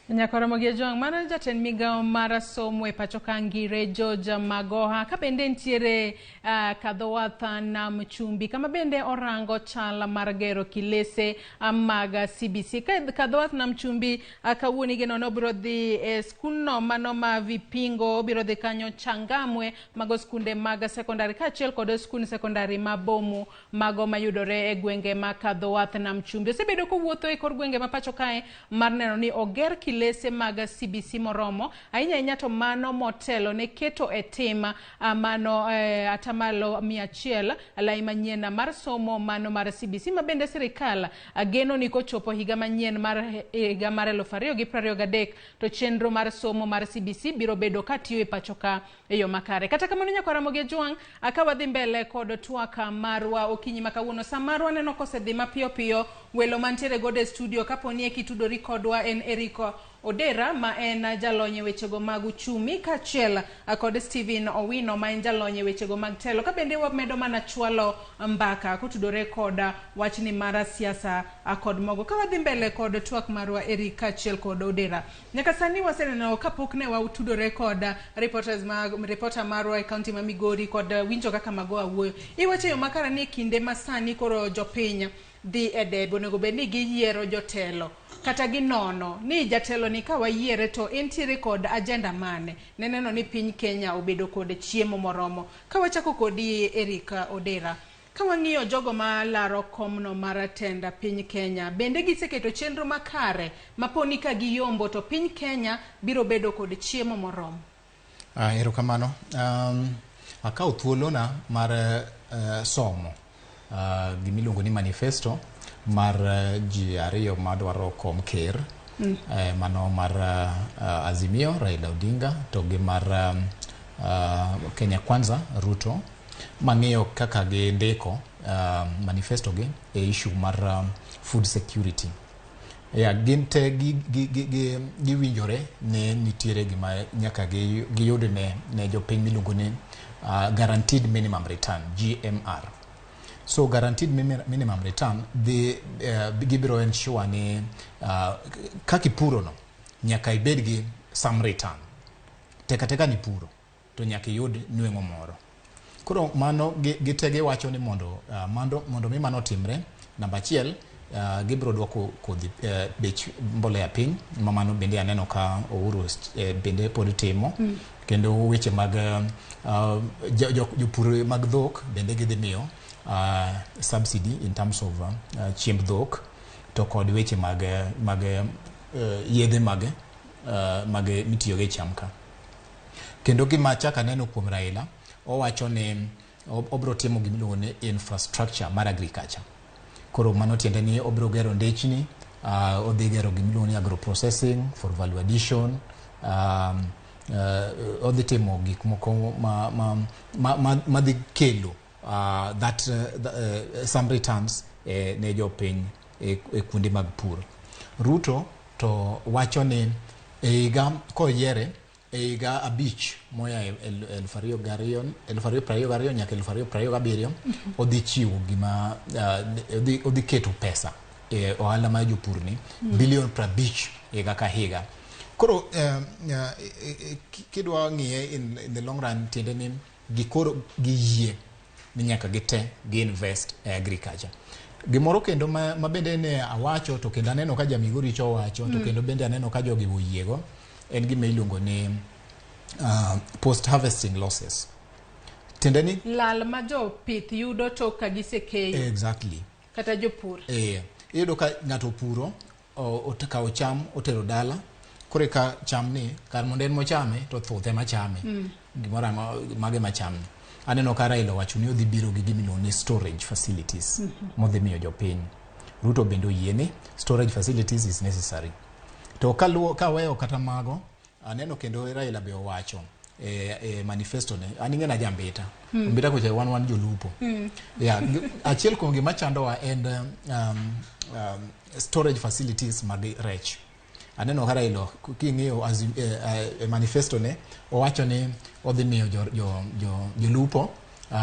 Nyakoromogi Ojwang' mano jatend migawo mar somo e pacho ka Ngire George Magoha ka bende nitiere Kadhowath Nam Chumbi kama bende orango chal mar gero kilese mag CBC. Kadhowath Nam Chumbi kawuono igeno ni obiro dhi e skundno mano ma Vipingo, obiro dhi kanyo Changamwe, mago skunde mag sekondari kaachiel kod skund sekondari ma Bomu mago mayudore e gwenge ma Kadhowath Nam Chumbi. Osebedo kowuotho e kor gwenge ma pacho kae mar neno ni oger klese mag CBC moromo ahinya ahinya to mano motelo ne keto e tim mano atamalo 100 lai manyien mar somo mano mar CBC ma bende sirikal geno ni kochopo higa manyien mar higa mar 2023 to chenro mar somo mar CBC biro bedo katiyo e pacho ka e yo makare. Kata kamano nyakwar Ramogi Ajwang', ka wadhi mbele kod twak marwa okinyi ma kawuono, sa marwa neno kosedhi mapiyo piyo. Welo mantiere godo e studio kaponi eki tudori kodwa en Eric Odera ma en jalony e wechego mag uchumi kaachiel kod Stephen Owino ma en jalony e wechego mag telo, ka bende wamedo mana chwalo mbaka kotudore kod wachni mar siasa kod mogo. Ka wadhi mbele kod twak marwa Eric kaachiel kod Odera, nyaka sani waseneno kapok ne watudore kod reporters mag reporter marwa e kaunti ma Migori kod winjo kaka Magoha wuoyo, iwacho e yo makare ni kinde ma sani koro jopiny dhi e debe onego bed ni giyiero jotelo kata ginono ni jatelo ni ka wayiere to entiere kod agenda mane ne neno ni piny Kenya obedo kod chiemo moromo. Ka wachako kodi Eric Odera, ka wang'iyo jogo ma laro komno mar tenda piny Kenya, bende giseketo chenro makare maponi ka giyombo to piny Kenya biro bedo kod chiemo moromo? Erokamano. Akawo thuolona mar somo gimiluongo ni manifesto mar ji ariyo madwaro kom ker, mano mar Azimio Raila Odinga to gi mar Kenya Kwanza Ruto, mang'iyo kaka gindiko manifesto gi e issue mar food security. Yeah, gin te giwinjore ne nitiere gima nyaka giyud ne jopiny miluongo ni guaranteed minimum return, GMR. So guaranteed minimum return dhi gibiro ensure ni kaka ipuro no nyaka ibed gi some return. Teka teka ni puro to nyaka iyud nweng'o moro. Koro mano gitege wacho ni mondo mi mano otimre, namba achiel, gibiro duoko kodhi bech mbolea piny, ma mano bende aneno ka Uhuru bende pod timo. Kendo weche mag jopur mag dhok bende gidhi miyo subsidy in terms of chiemb dhok, to kod weche mag yedhe mag mitiyogo e cham ka. Kendo gima achako aneno kuom Raila, owacho ni obiro timo gimiluongo ni infrastructure mar agriculture. Koro mano tiende ni obiro gero ndechni, odhi gero gimiluongo ni agro processing for value addition, odhi timo gik moko ma dhi kelo that some returns ne jopiny e kuonde mag pur. Ruto to wacho ni e higa koyiere e higa 5 moya 2022 nyaka 2027 odhi chiwo gima odhi keto pesa e ohala mar jopur ni bilion 50 higa ka higa. Koro kidwa ng'iye in the long run, tiende ni gikoro giyie ni nyaka gite gi invest e agriculture. Gimoro kendo ma bende ne awacho to kendo aneno ka Jamigori cho owacho to kendo bende aneno ka jogi oyiego en gima iluongo ni post harvesting losses. Tiende ni lal ma jopith yudo tok ka gisekeyo. Exactly. Kata jopur. Iyudo ka ng'ato opuro, okawo cham otero dala, koro ka cham ni kar mondo en mochame to thuth ema chame. Gimoro mage macham. Aneno ka Raila owacho ni odhi biro gi gimiluongo ni storage facilities modhi miyo jopiny. Ruto bende oyie ni storage facilities is necessary. To kaweyo kata mago, aneno kendo Raila be owacho e manifesto ne, an ing'e na jambita. Mbita kocha wan jolupo. Yeah, achiel kuom gima chandowa en storage facilities mag rech. Aneno ka Raila king'iyo manifesto ne, owacho ni odhi miyo jolupo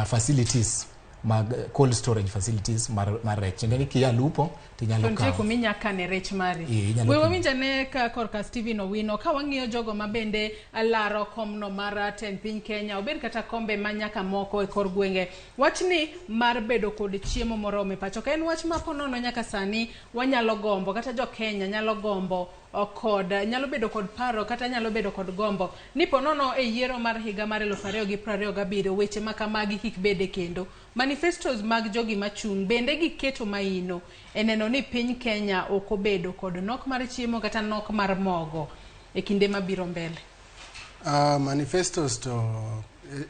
facilities mag cold storage facilities mar rech. Tiende ni kia lupo tinyalo kawo. Nitie kuma inya kane rech mari. We wawinj ane ka korka Stephen Owino ka wang'iyo jogo ma bende laro komno mar tend piny Kenya, obed kata kombe ma nyaka moko e kor gwenge. Wachni mar bedo kod chiemo moromo e pacho ka en wach ma ponono nyaka sani wanyalo gombo, kata jo Kenya nyalo gombo kod nyalo bedo kod paro kata nyalo bedo kod gombo ni ponono e yiero mar higa mar 2027 weche ma kamagi kik bede kendo. Manifestos mag jogi machung' bende giketo maino e neno ni piny Kenya ok obedo kod nok mar chiemo kata nok mar mogo e kinde mabiro mbele. Manifestos to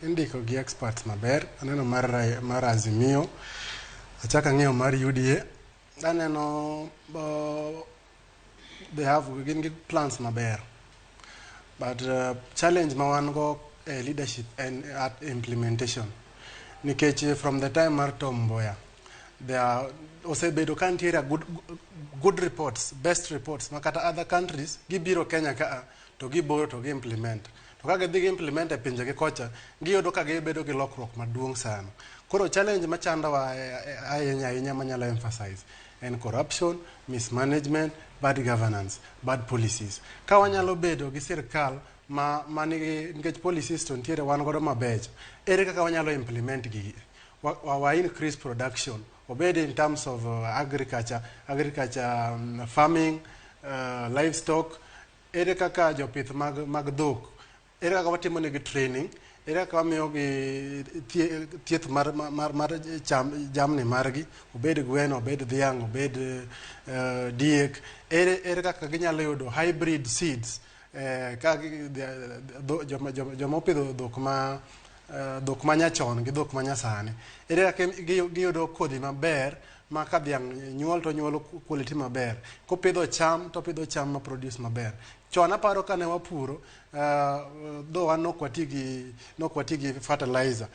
indiko gi experts maber. Aneno mar Azimio, achako ang'iyo mar UDA, aneno they have gin gi plans maber. But challenge ma wan go e leadership and at implementation. Nikech from the time mar Tom Mboya, there are osebedo ka nitiere good reports, best reports ma kata other countries gibiro Kenya ka to giboro to gi implement. To ka gidhi gi implement e pinjegi kocha, giyudo ka gibedo gi lokruok maduong' sana. Koro challenge machandowa ahinya ahinya manyalo emphasize en corruption, mismanagement, bad governance, bad policies. Ka wanyalo bedo gi sirkal ma nigi, nikech policies to nitiere wan godo mabecho, ere kaka wanyalo implement gigi? Wa increase production, obed in terms of agriculture, farming, livestock, ere kaka jopith mag dhok, ere kaka watimo negi training, ere kaka wamiyogi thieth mar cham, jamni margi, obed gweno, obed dhiang', obed diek, ere kaka ginyalo yudo hybrid seeds, ka joma opidho dhok manyachon gi dhok manyasani, ere kaka giyudo kodhi maber ma ka dhiang' nyuol to nyuolo quality maber, kopidho cham to opidho cham ma produce maber. Chon aparo kane wapuro, dhowa nok wati gi fertilizer.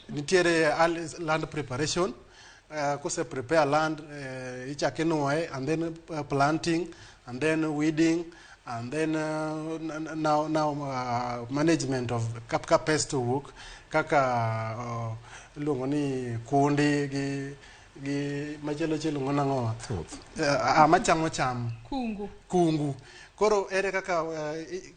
Nitiere land preparation, kose prepare land, ichako inuoye and then planting and then weeding and then now management of ka pest owuok kaka iluongo ni kundi gi machielo chielo iluongo nang'owa machamo cham. Kungu. Kungu. Koro ere kaka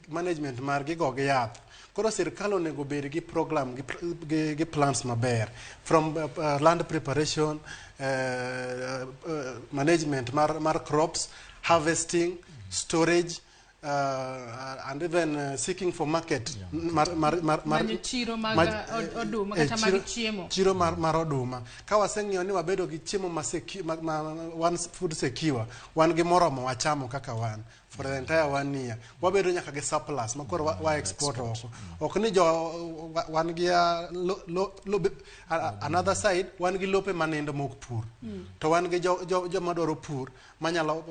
management margi go gi yath. Koro sirkal onego bed gi program gi plans maber from land preparation, management mar crops, harvesting, storage, and even seeking for market mar Manyo chiro mag oduma kata mag chiemo. Chiro mar oduma. Ka waseng'iyo ni wabedo gi chiemo ma wan food secure, wan gi moromo wachamo kaka wan for the entire one year, wabedo nyaka gi surplus ma koro wa export oko. Ok ni jo wan gi another side, wan gi lope manindo mok pur to wan gi joma dwaro pur manyalo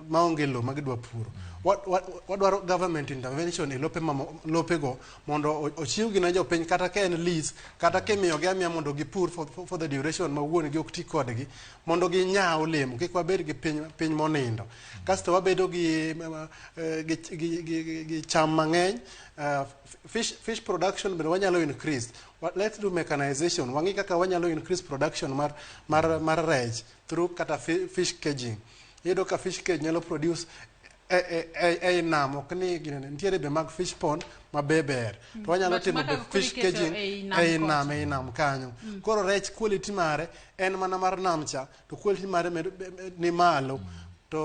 maonge lo ma gidwa puro. Wadwaro government intervention e lope lopego mondo ochiwgi ne jopiny, kata ka en lease, kata kimiyogi amiya mondo gipur for the duration ma wuon gi ok ti kodgi mondo ginyaa olemo, kik wabed gi piny monindo. Kasto wabedo gi cham mang'eny, fish production bende wanyalo increase. Let's do mechanization, wang'i kaka wanyalo increase production mar rech through kata fish caging. Iyudo ka fish cage nyalo produce e nam, ok ni ginene nitiere be mag fish pond ma be ber to wanyalo But timo maka be koro fish iketo caging ei nam ei kocha. nam, ei nam kanyo. Koro rech quality mare en mana mar nam cha, to quality mare ni malo, to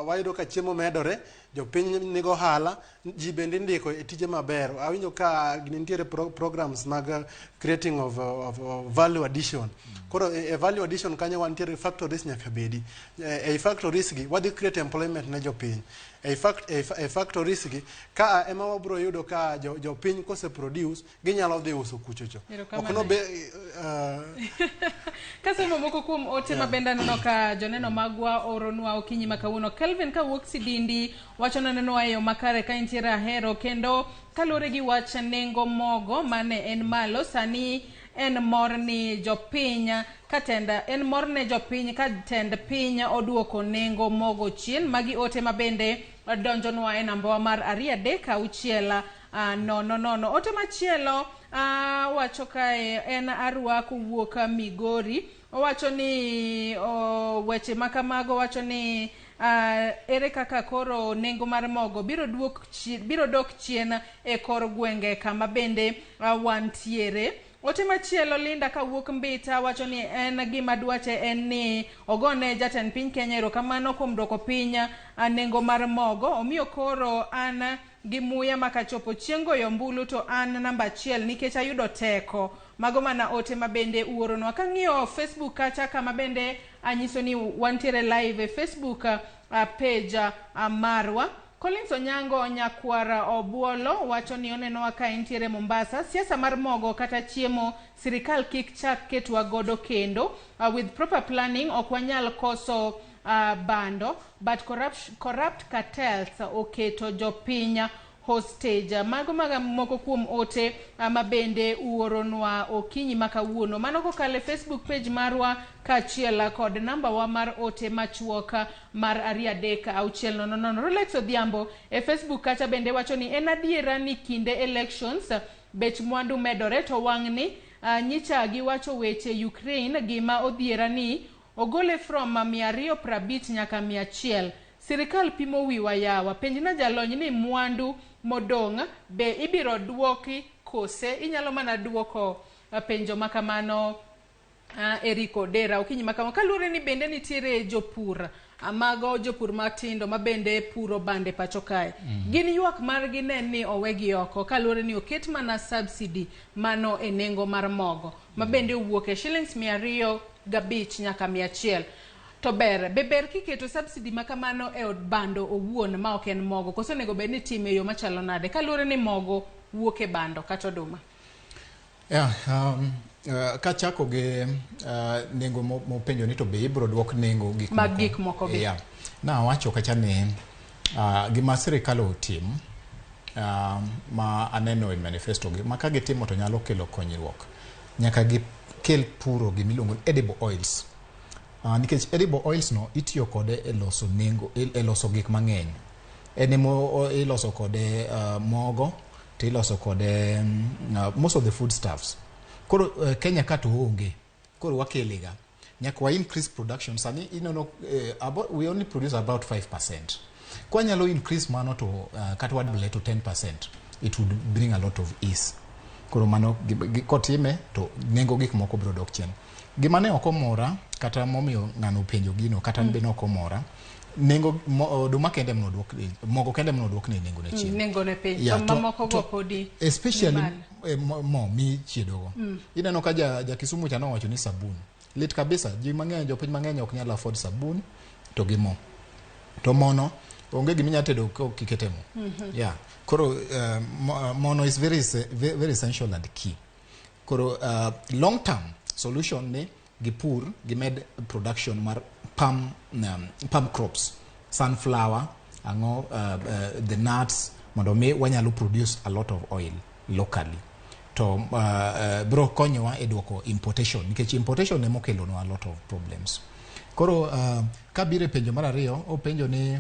wayudo ka chiemo medore, jopiny nigo ohala, ji bende indiko e tije maber. Awinjo ka nitiere programs mag creating of value addition. Koro e value addition kanyo wantiere factories nyaka bedi. Ei factories gi wadhi create employment ne jopiny. Ei factories gi ka ema wabro yudo ka jopiny kose produce ginyalo dhi uso kuchocho. Erokamano. Ok nobe Kasomo moko kuom ote ma bende aneno ka joneno magwa oronwa okinyi ma kawuono. Kelvin kawuok Sidindi wacho nanenowa e yo makare ka intiere Ahero, kendo kaluwore gi wach nengo mogo mane en malo sani, en mor ni jopiny ka tend en mor ne jopiny ka tend piny oduoko nengo mogo chien. Magi ote ma bende donjonwa e nambawa mar 236 00. Ote machielo wacho kae en Arwa kowuok Migori, owacho ni weche ma kamago, wacho ni ere kaka koro nengo mar mogo biro dok chien e kor gwenge kama bende wantiere. Ote machielo, Linda kawuok Mbita wacho ni en gima dwache en ni ogone jatend piny Kenya erokamano kuom duoko piny nengo mar mogo, omiyo koro an gi muya makachopo chieng' goyo ombulu to an namba achiel nikech ayudo teko. Mago mana ote ma bende uoronwa. Kang'iyo Facebook kacha kama bende anyiso ni wantiere live e Facebook page marwa. Collins Onyango Nyakwara Obuolo wacho ni onenowa ka entiere Mombasa. Siasa mar mogo kata chiemo sirikal kik chak ketwa godo kendo. With proper planning ok wanyal koso bando, but corrupt cartels oketo jopiny hostage. Mago maga moko kuom ote ma bende uoronwa okinyi ma kawuono. Mano kokalo e Facebook page marwa kaachiel kod namba wa mar ote machuok mar 23600. Rolex Odhiambo e Facebook kacha bende wacho ni en adiera ni kinde elections bech mwandu medore, to wang'ni nyicha giwacho weche Ukraine gima odhiera ni ogole from 250 nyaka 100. Sirikal pimo wiwa yawa. Penjna jalony ni mwandu modong' be ibiro duoki kose? Inyalo mana duoko penjo makamano Eric Odera okinyi makama. Kaluwore ni bende nitiere jopur, mago jopur matindo ma bende puro bande pacho kae. Gin ywak margi ne ni owegi oko kaluwore ni oket mana subsidy mano e nengo mar mogo ma bende owuok e shillings 205 nyaka 100. To ber, be ber kiketo subsidy makamano e od bando owuon ma ok en mogo, koso onego bed ni itime e yo machalo nade kaluwore ni mogo wuok e bando kata oduma? Yeah, kachako gi nengo mopenjo ni to be ibiro duok nengo gik mag gik moko gi. Yeah. Nawacho kacha ni gima sirikal otim ma aneno e manifesto gi ma ka gitimo to nyalo kelo konyruok. Nyaka gikel puro gimiluongo ni edible oils. Nikech edible oils no itiyo kode e loso nengo, e loso gik mang'eny. En emo iloso kode mogo, to iloso kode most of the food stuffs. Koro Kenya ka to onge, koro wakelega. Nyaka wa increase production. Sani inono, about, we only produce about 5%. Kwanyalo increase mano to kata wa double to 10%, it would bring a lot of ease. Koro mano kotime to nengo gik moko biro dok chien. Gima ne ok omora kata momiyo ng'ano penjo gino kata be ne ok omora, nengo oduma kende mnoduok, mogo kende mnoduok ne nengo ne chien. Nengo ne piny. Yeah, to mamoko go podi especially mo michiedogo. Ineno ka ja Kisumu cha nowacho ni sabun lit kabisa. Ji mang'eny, jopiny mang'eny ok nyal afford sabun to gi mo. To mono onge gima inyalo tedo ka ikete mo. Yeah. Koro mono is very, very essential and key. Koro long term solution ni gipur gimed production mar palm, palm crops, sunflower, ang'o, the nuts, mondo mi wanyalo produce a lot of oil locally. To bro konyowa e duoko importation, nikech importation ema okelonwa a lot of problems. Koro kabiro e penjo mar ariyo, openjo ni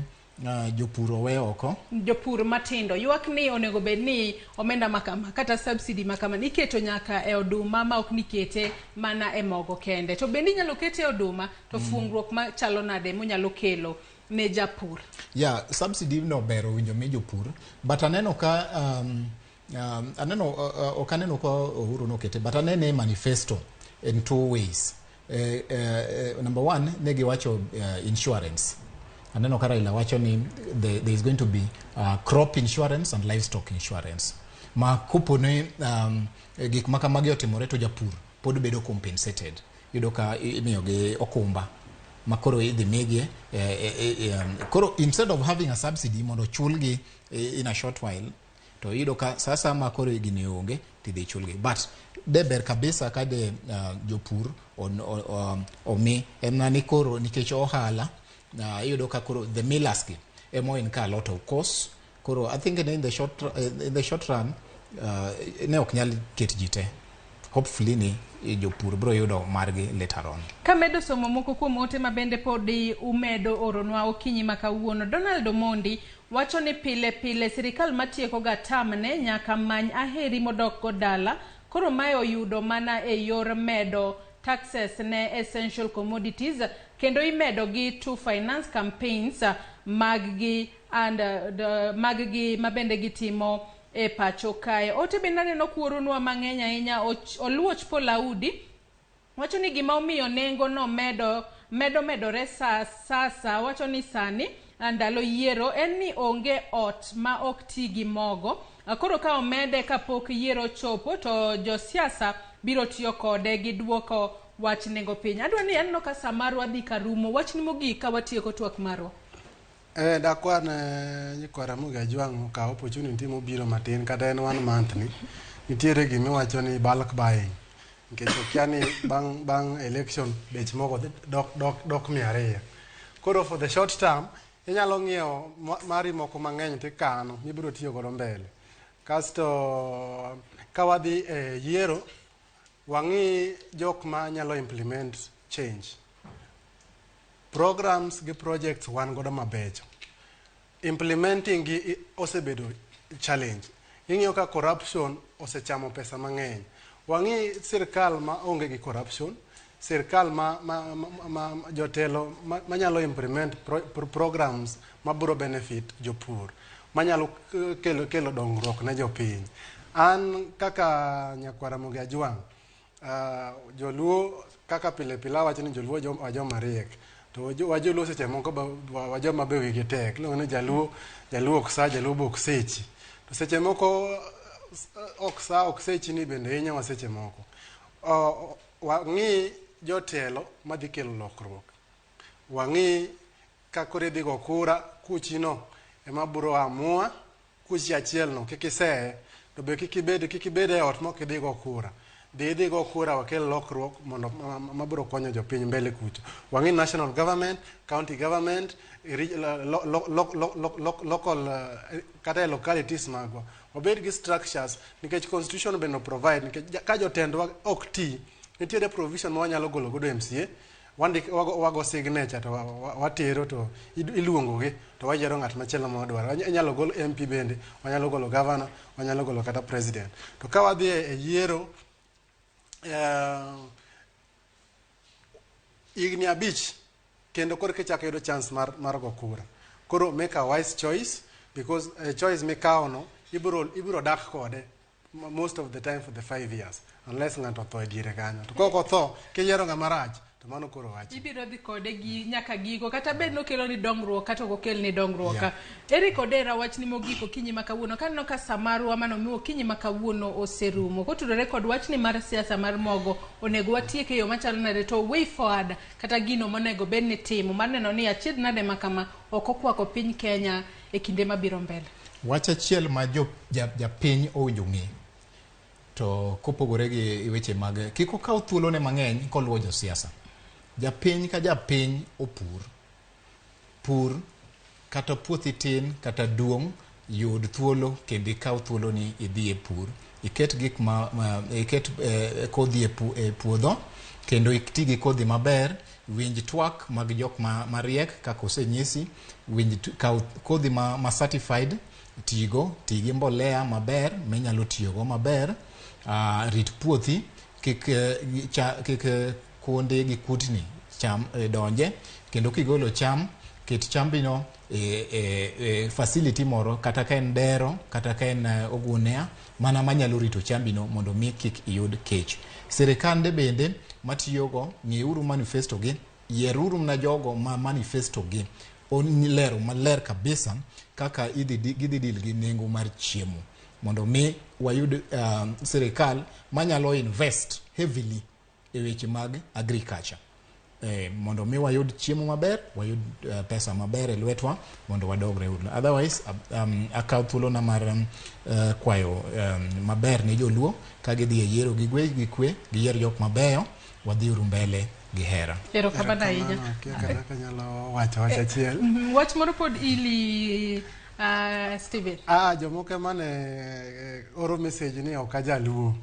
jopur owe oko. Jopur matindo ywak ni onego bed ni omenda makama kata subsidy makama iketo nyaka e oduma ma ok nikete mana e mogo kende. To bende inyalo kete e oduma to fungruok machalo nade monyalo kelo ne japur? Yeah, subsidy no ber owinjo mi jopur, but aneno ka aneno ok aneno ka Uhuru nokete, but anene e manifesto in two ways. Number one, ne giwacho insurance. Aneno ka Raila wacho ni there is going to be crop insurance and livestock insurance. Ma kopo ni gik ma kamagi otimore to japur pod bedo compensated. Iyudo ka imiyogi okumba ma koro idhi migi, koro instead of having a subsidy mondo chulgi in a short while, to iyudo ka sasa ma koro gini onge tidhi chulgi. But de ber kabisa ka de jopur omi en ni koro nikech ohala iyudo ka koro the millers gi emo incur a lot of costs. Koro I think in the short run ne ok nyal ket ji te. Hopefully ni jopur bro yudo margi later on. Kamedo somo moko kuom ote ma bende podi umedo oronwa okinyi ma kawuono. Donald Omondi wacho ni pile pile sirikal matieko ga tamne nyaka many aheri modok go dala. Koro mae oyudo mana e yor medo taxes ne essential commodities kendo imedo gi to finance campaigns mag gi and mag gi mabende gitimo e pacho kae. Ote bende aneno kuoronwa mang'eny ahinya. Oluoch Polaudi wacho ni gima omiyo nengo no medo medore sasa, wacho ni sani ndalo yiero en ni onge ot ma ok ti gi mogo. Koro ka omede kapok yiero ochopo to josiasa biro tiyo kode gi duoko wach nengo piny. Adwa ni aneno ka saa marwa dhi karumo. Wachni mogik ka watieko twak marwa. Dakwan nyikwa Ramogi Ajwang' okaw opportunity mobiro matin kata en one month ni nitiere gimiwacho ni bulk buying nikech okia ni bang' election bech mogo dok 200. Koro for the short term inyalo ng'iewo mari moko mang'eny tikano mibiro tiyo godo mbele. Kasto ka wadhi e yiero wang'i jok ma nyalo implement change. Programs gi projects wan godo mabecho. Implementing gi osebedo challenge. Ing'iyo ka corruption osechamo pesa mang'eny. Wang'i sirkal ma onge gi corruption, sirkal ma jotelo manyalo implement programs mabiro benefit jopur, manyalo kelo dongruok ne jopiny. An kaka nyakwar Ramogi Ajwang', joluo kaka pile pile awacho ni joluo wajoma riek. To wajoluo seche moko wajoma be wigi tek. Iluongo ni jaluo, jaluo ok sa, jaluo be ok sechi. To seche moko ok sa ok sechi ni bende hinyowa seche moko. Wang'i jotelo madhi kelo lokruok. Wang'i ka koro idhi go kura, kuchino ema biro amua, kuchi achiel no kik iseye, to be kik ibed e ot mok idhi go kura. Dhi idhi go kura wakel lokruok mondo mabiro konyo jopiny mbele kucho. Wang'i national government, county government, local kata e localities magwa. Wabed gi structures nikech constitution bende provide nikech ka jotendwa ok ti, nitiere provision ma wanyalo golo godo MCA, wago signature to watero to iluongo gi to wayiero ng'at machielo ma wadwaro. Inyalo gol MP bende, wanyalo golo governor, wanyalo golo kata president. To ka wadhi e yiero higni 5 kendo koro kichako yudo chance mar go kura. Koro make a wise choice because a choice mikawo no ibiro dak kode most of the time for the 5 years unless ng'ato otho e diere kanyo. To kok otho kiyiero ng'ama rach to mano koro wach. Ibiro dhi kode gi nyaka giko kata bed nokelo ni dongruok kata ok okel ni dongruok. Eric Odera wachni mogik okinyi ma kawuono kaneno ka samarwa mano miwo okinyi ma kawuono oserumo. Kotudore kod wachni mar siasa mar mogo onego watieke e yo machalo nade to way forward kata gino monego bed ni timo mar neno ni achiedh nade ma kama ok okwako piny Kenya e kinde mabiro mbele. Wach achiel ma japiny owinjo ng'e to kopogore gi weche mag kik okaw thuolone mang'eny koluwo josiasa. Japiny ka japiny opur. Pur kata puothi tin kata duong' yud thuolo kendo ikaw thuoloni idhi e pur. Iket gik ma iket kodhi e puodho kendo iti gi kodhi maber. Winj twak mag jok mariek kaka osenyisi. Winj kaw kodhi ma certified tigo, ti gi mbolea maber minyalo tiyogo maber. Rit puothi kik kuonde gi kutni cham donje kendo kigolo cham ket chambino e facility moro kata ka en dero kata ka en ogunia mana manyalo rito chambino mondo mi kik iyud kech. Sirikande bende matiyogo ng'iuru manifesto gi, yieruru mana jogo ma manifesto gi olero maler kabisa kaka gidhi deal gi nengo mar chiemo mondo mi wayud sirikal manyalo invest heavily e weche mag agriculture. Mondo mi wayud chiemo maber, wayud pesa maber e lwetwa mondo wadogre. Otherwise akaw thuolona mar kwayo maber ne joluo ka gidhi e yiero gi kwe, giyier jok mabeyo, wadhiuru mbele gi hera. Erokamano ahinya. Kaka nyalo wacho wach achiel. Wach moro pod ili Steven. Jomoko mane oro message ni ok ajaluo.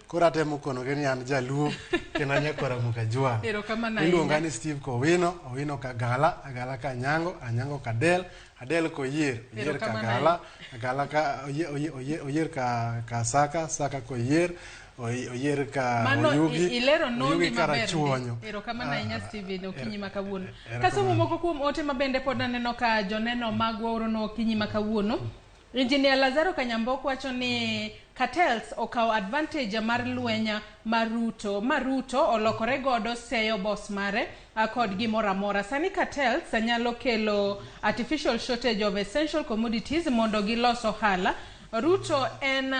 Koro atemo konogi ni an jaluo kendo nyakwar Ramogi Ajwang'. Erokamano ahinya. Iluonga ni Steve Kowino, Owino Kagala, Agala Kanyango, Anyango Kadel, Adel Koyier, Oyier Kagala, Agala ka Oyier ka Saka, Saka Koyier, Oyier ka Oyugi, Oyugi ka Rachuonyo. Erokamano ahinya Steven okinyi ma kawuono. Kasomo moko kuom ote ma bende pod aneno ka joneno magwa orono okinyi ma kawuono. Engineer Lazaro Kanyambok wacho ni Cartels okawo advantage mar lweny mar Ruto ma Ruto olokore godo seyo boss mare kod gimoro amora. Sani cartels nyalo kelo artificial shortage of essential commodities mondo gilos ohala. Ruto en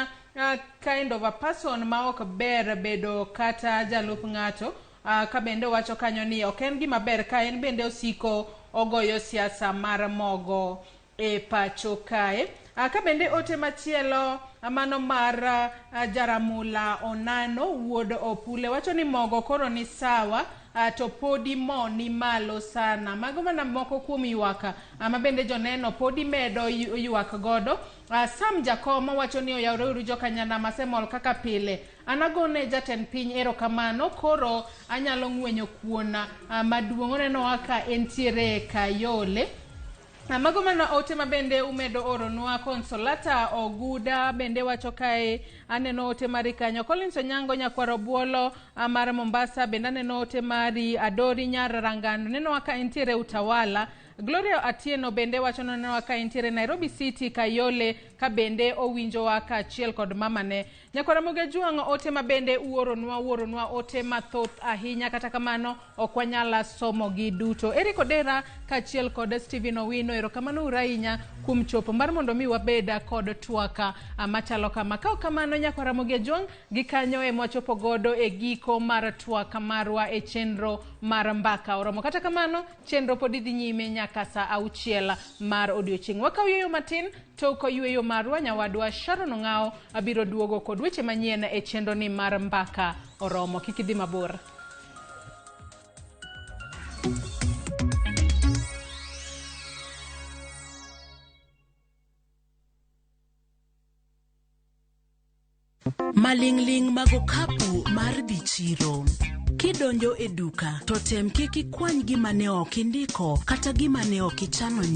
kind of a person ma ok ber bedo kata jalup ng'ato. Ka bende owacho kanyo ni ok en gima ber ka en bende osiko ogoyo siasa mar mogo e pacho kae. Ka bende ote machielo mano mar Jaramula Onano wuod Opule wacho ni mogo koro ni sawa to podi mo ni malo sana. Mago mana moko kuom ywak ma bende joneno podi medo ywak godo. Sam Jakom wacho ni oyawre uru jokanyanam asemol kaka pile. An agone jatend piny erokamano koro anyalo ng'wenyo kuon maduong' onenowa ka entiere Kayole. Mago mana ote ma bende umedo oronwa. Consolata Oguda bende wacho kae aneno ote mari kanyo. Collins Onyango nyakwar Obuolo mar Mombasa bende aneno ote mari. Adori Nyar Rangando nenowa ka entiere Utawala. Gloria Atieno bende wacho nenowa ka entiere Nairobi City Kayole ka bende owinjowa kaachiel kod mamane. Nyakwar Ramogi Ajwang' ote ma bende uoronwa ote mathoth ahinya kata kamano ok wanyal somogi duto. Eric Odera kaachiel kod Stephen Owino erokamano uru ahinya kuom chopo mar mondo mi wabed kod twak machalo kama. Ka ok kamano nyakwar Ramogi Ajwang' gikanyo ema wachopo godo e giko mar twak marwa e chenro mar mbaka oromo. Kata kamano chenro pod dhi nyime nyaka saa 6 mar odiochieng'. Wakaw yueyo matin tok yueyo marwa nyawadwa Sharon Ong'ao abiro duogo kod weche manyien e chenro ni mar mbaka oromo. Kik idhi mabor. Maling'ling' mag okapu mar dhi chiro. Kidonjo e duka to tem kik ikwany gima ne ok indiko kata gima ne ok ichano.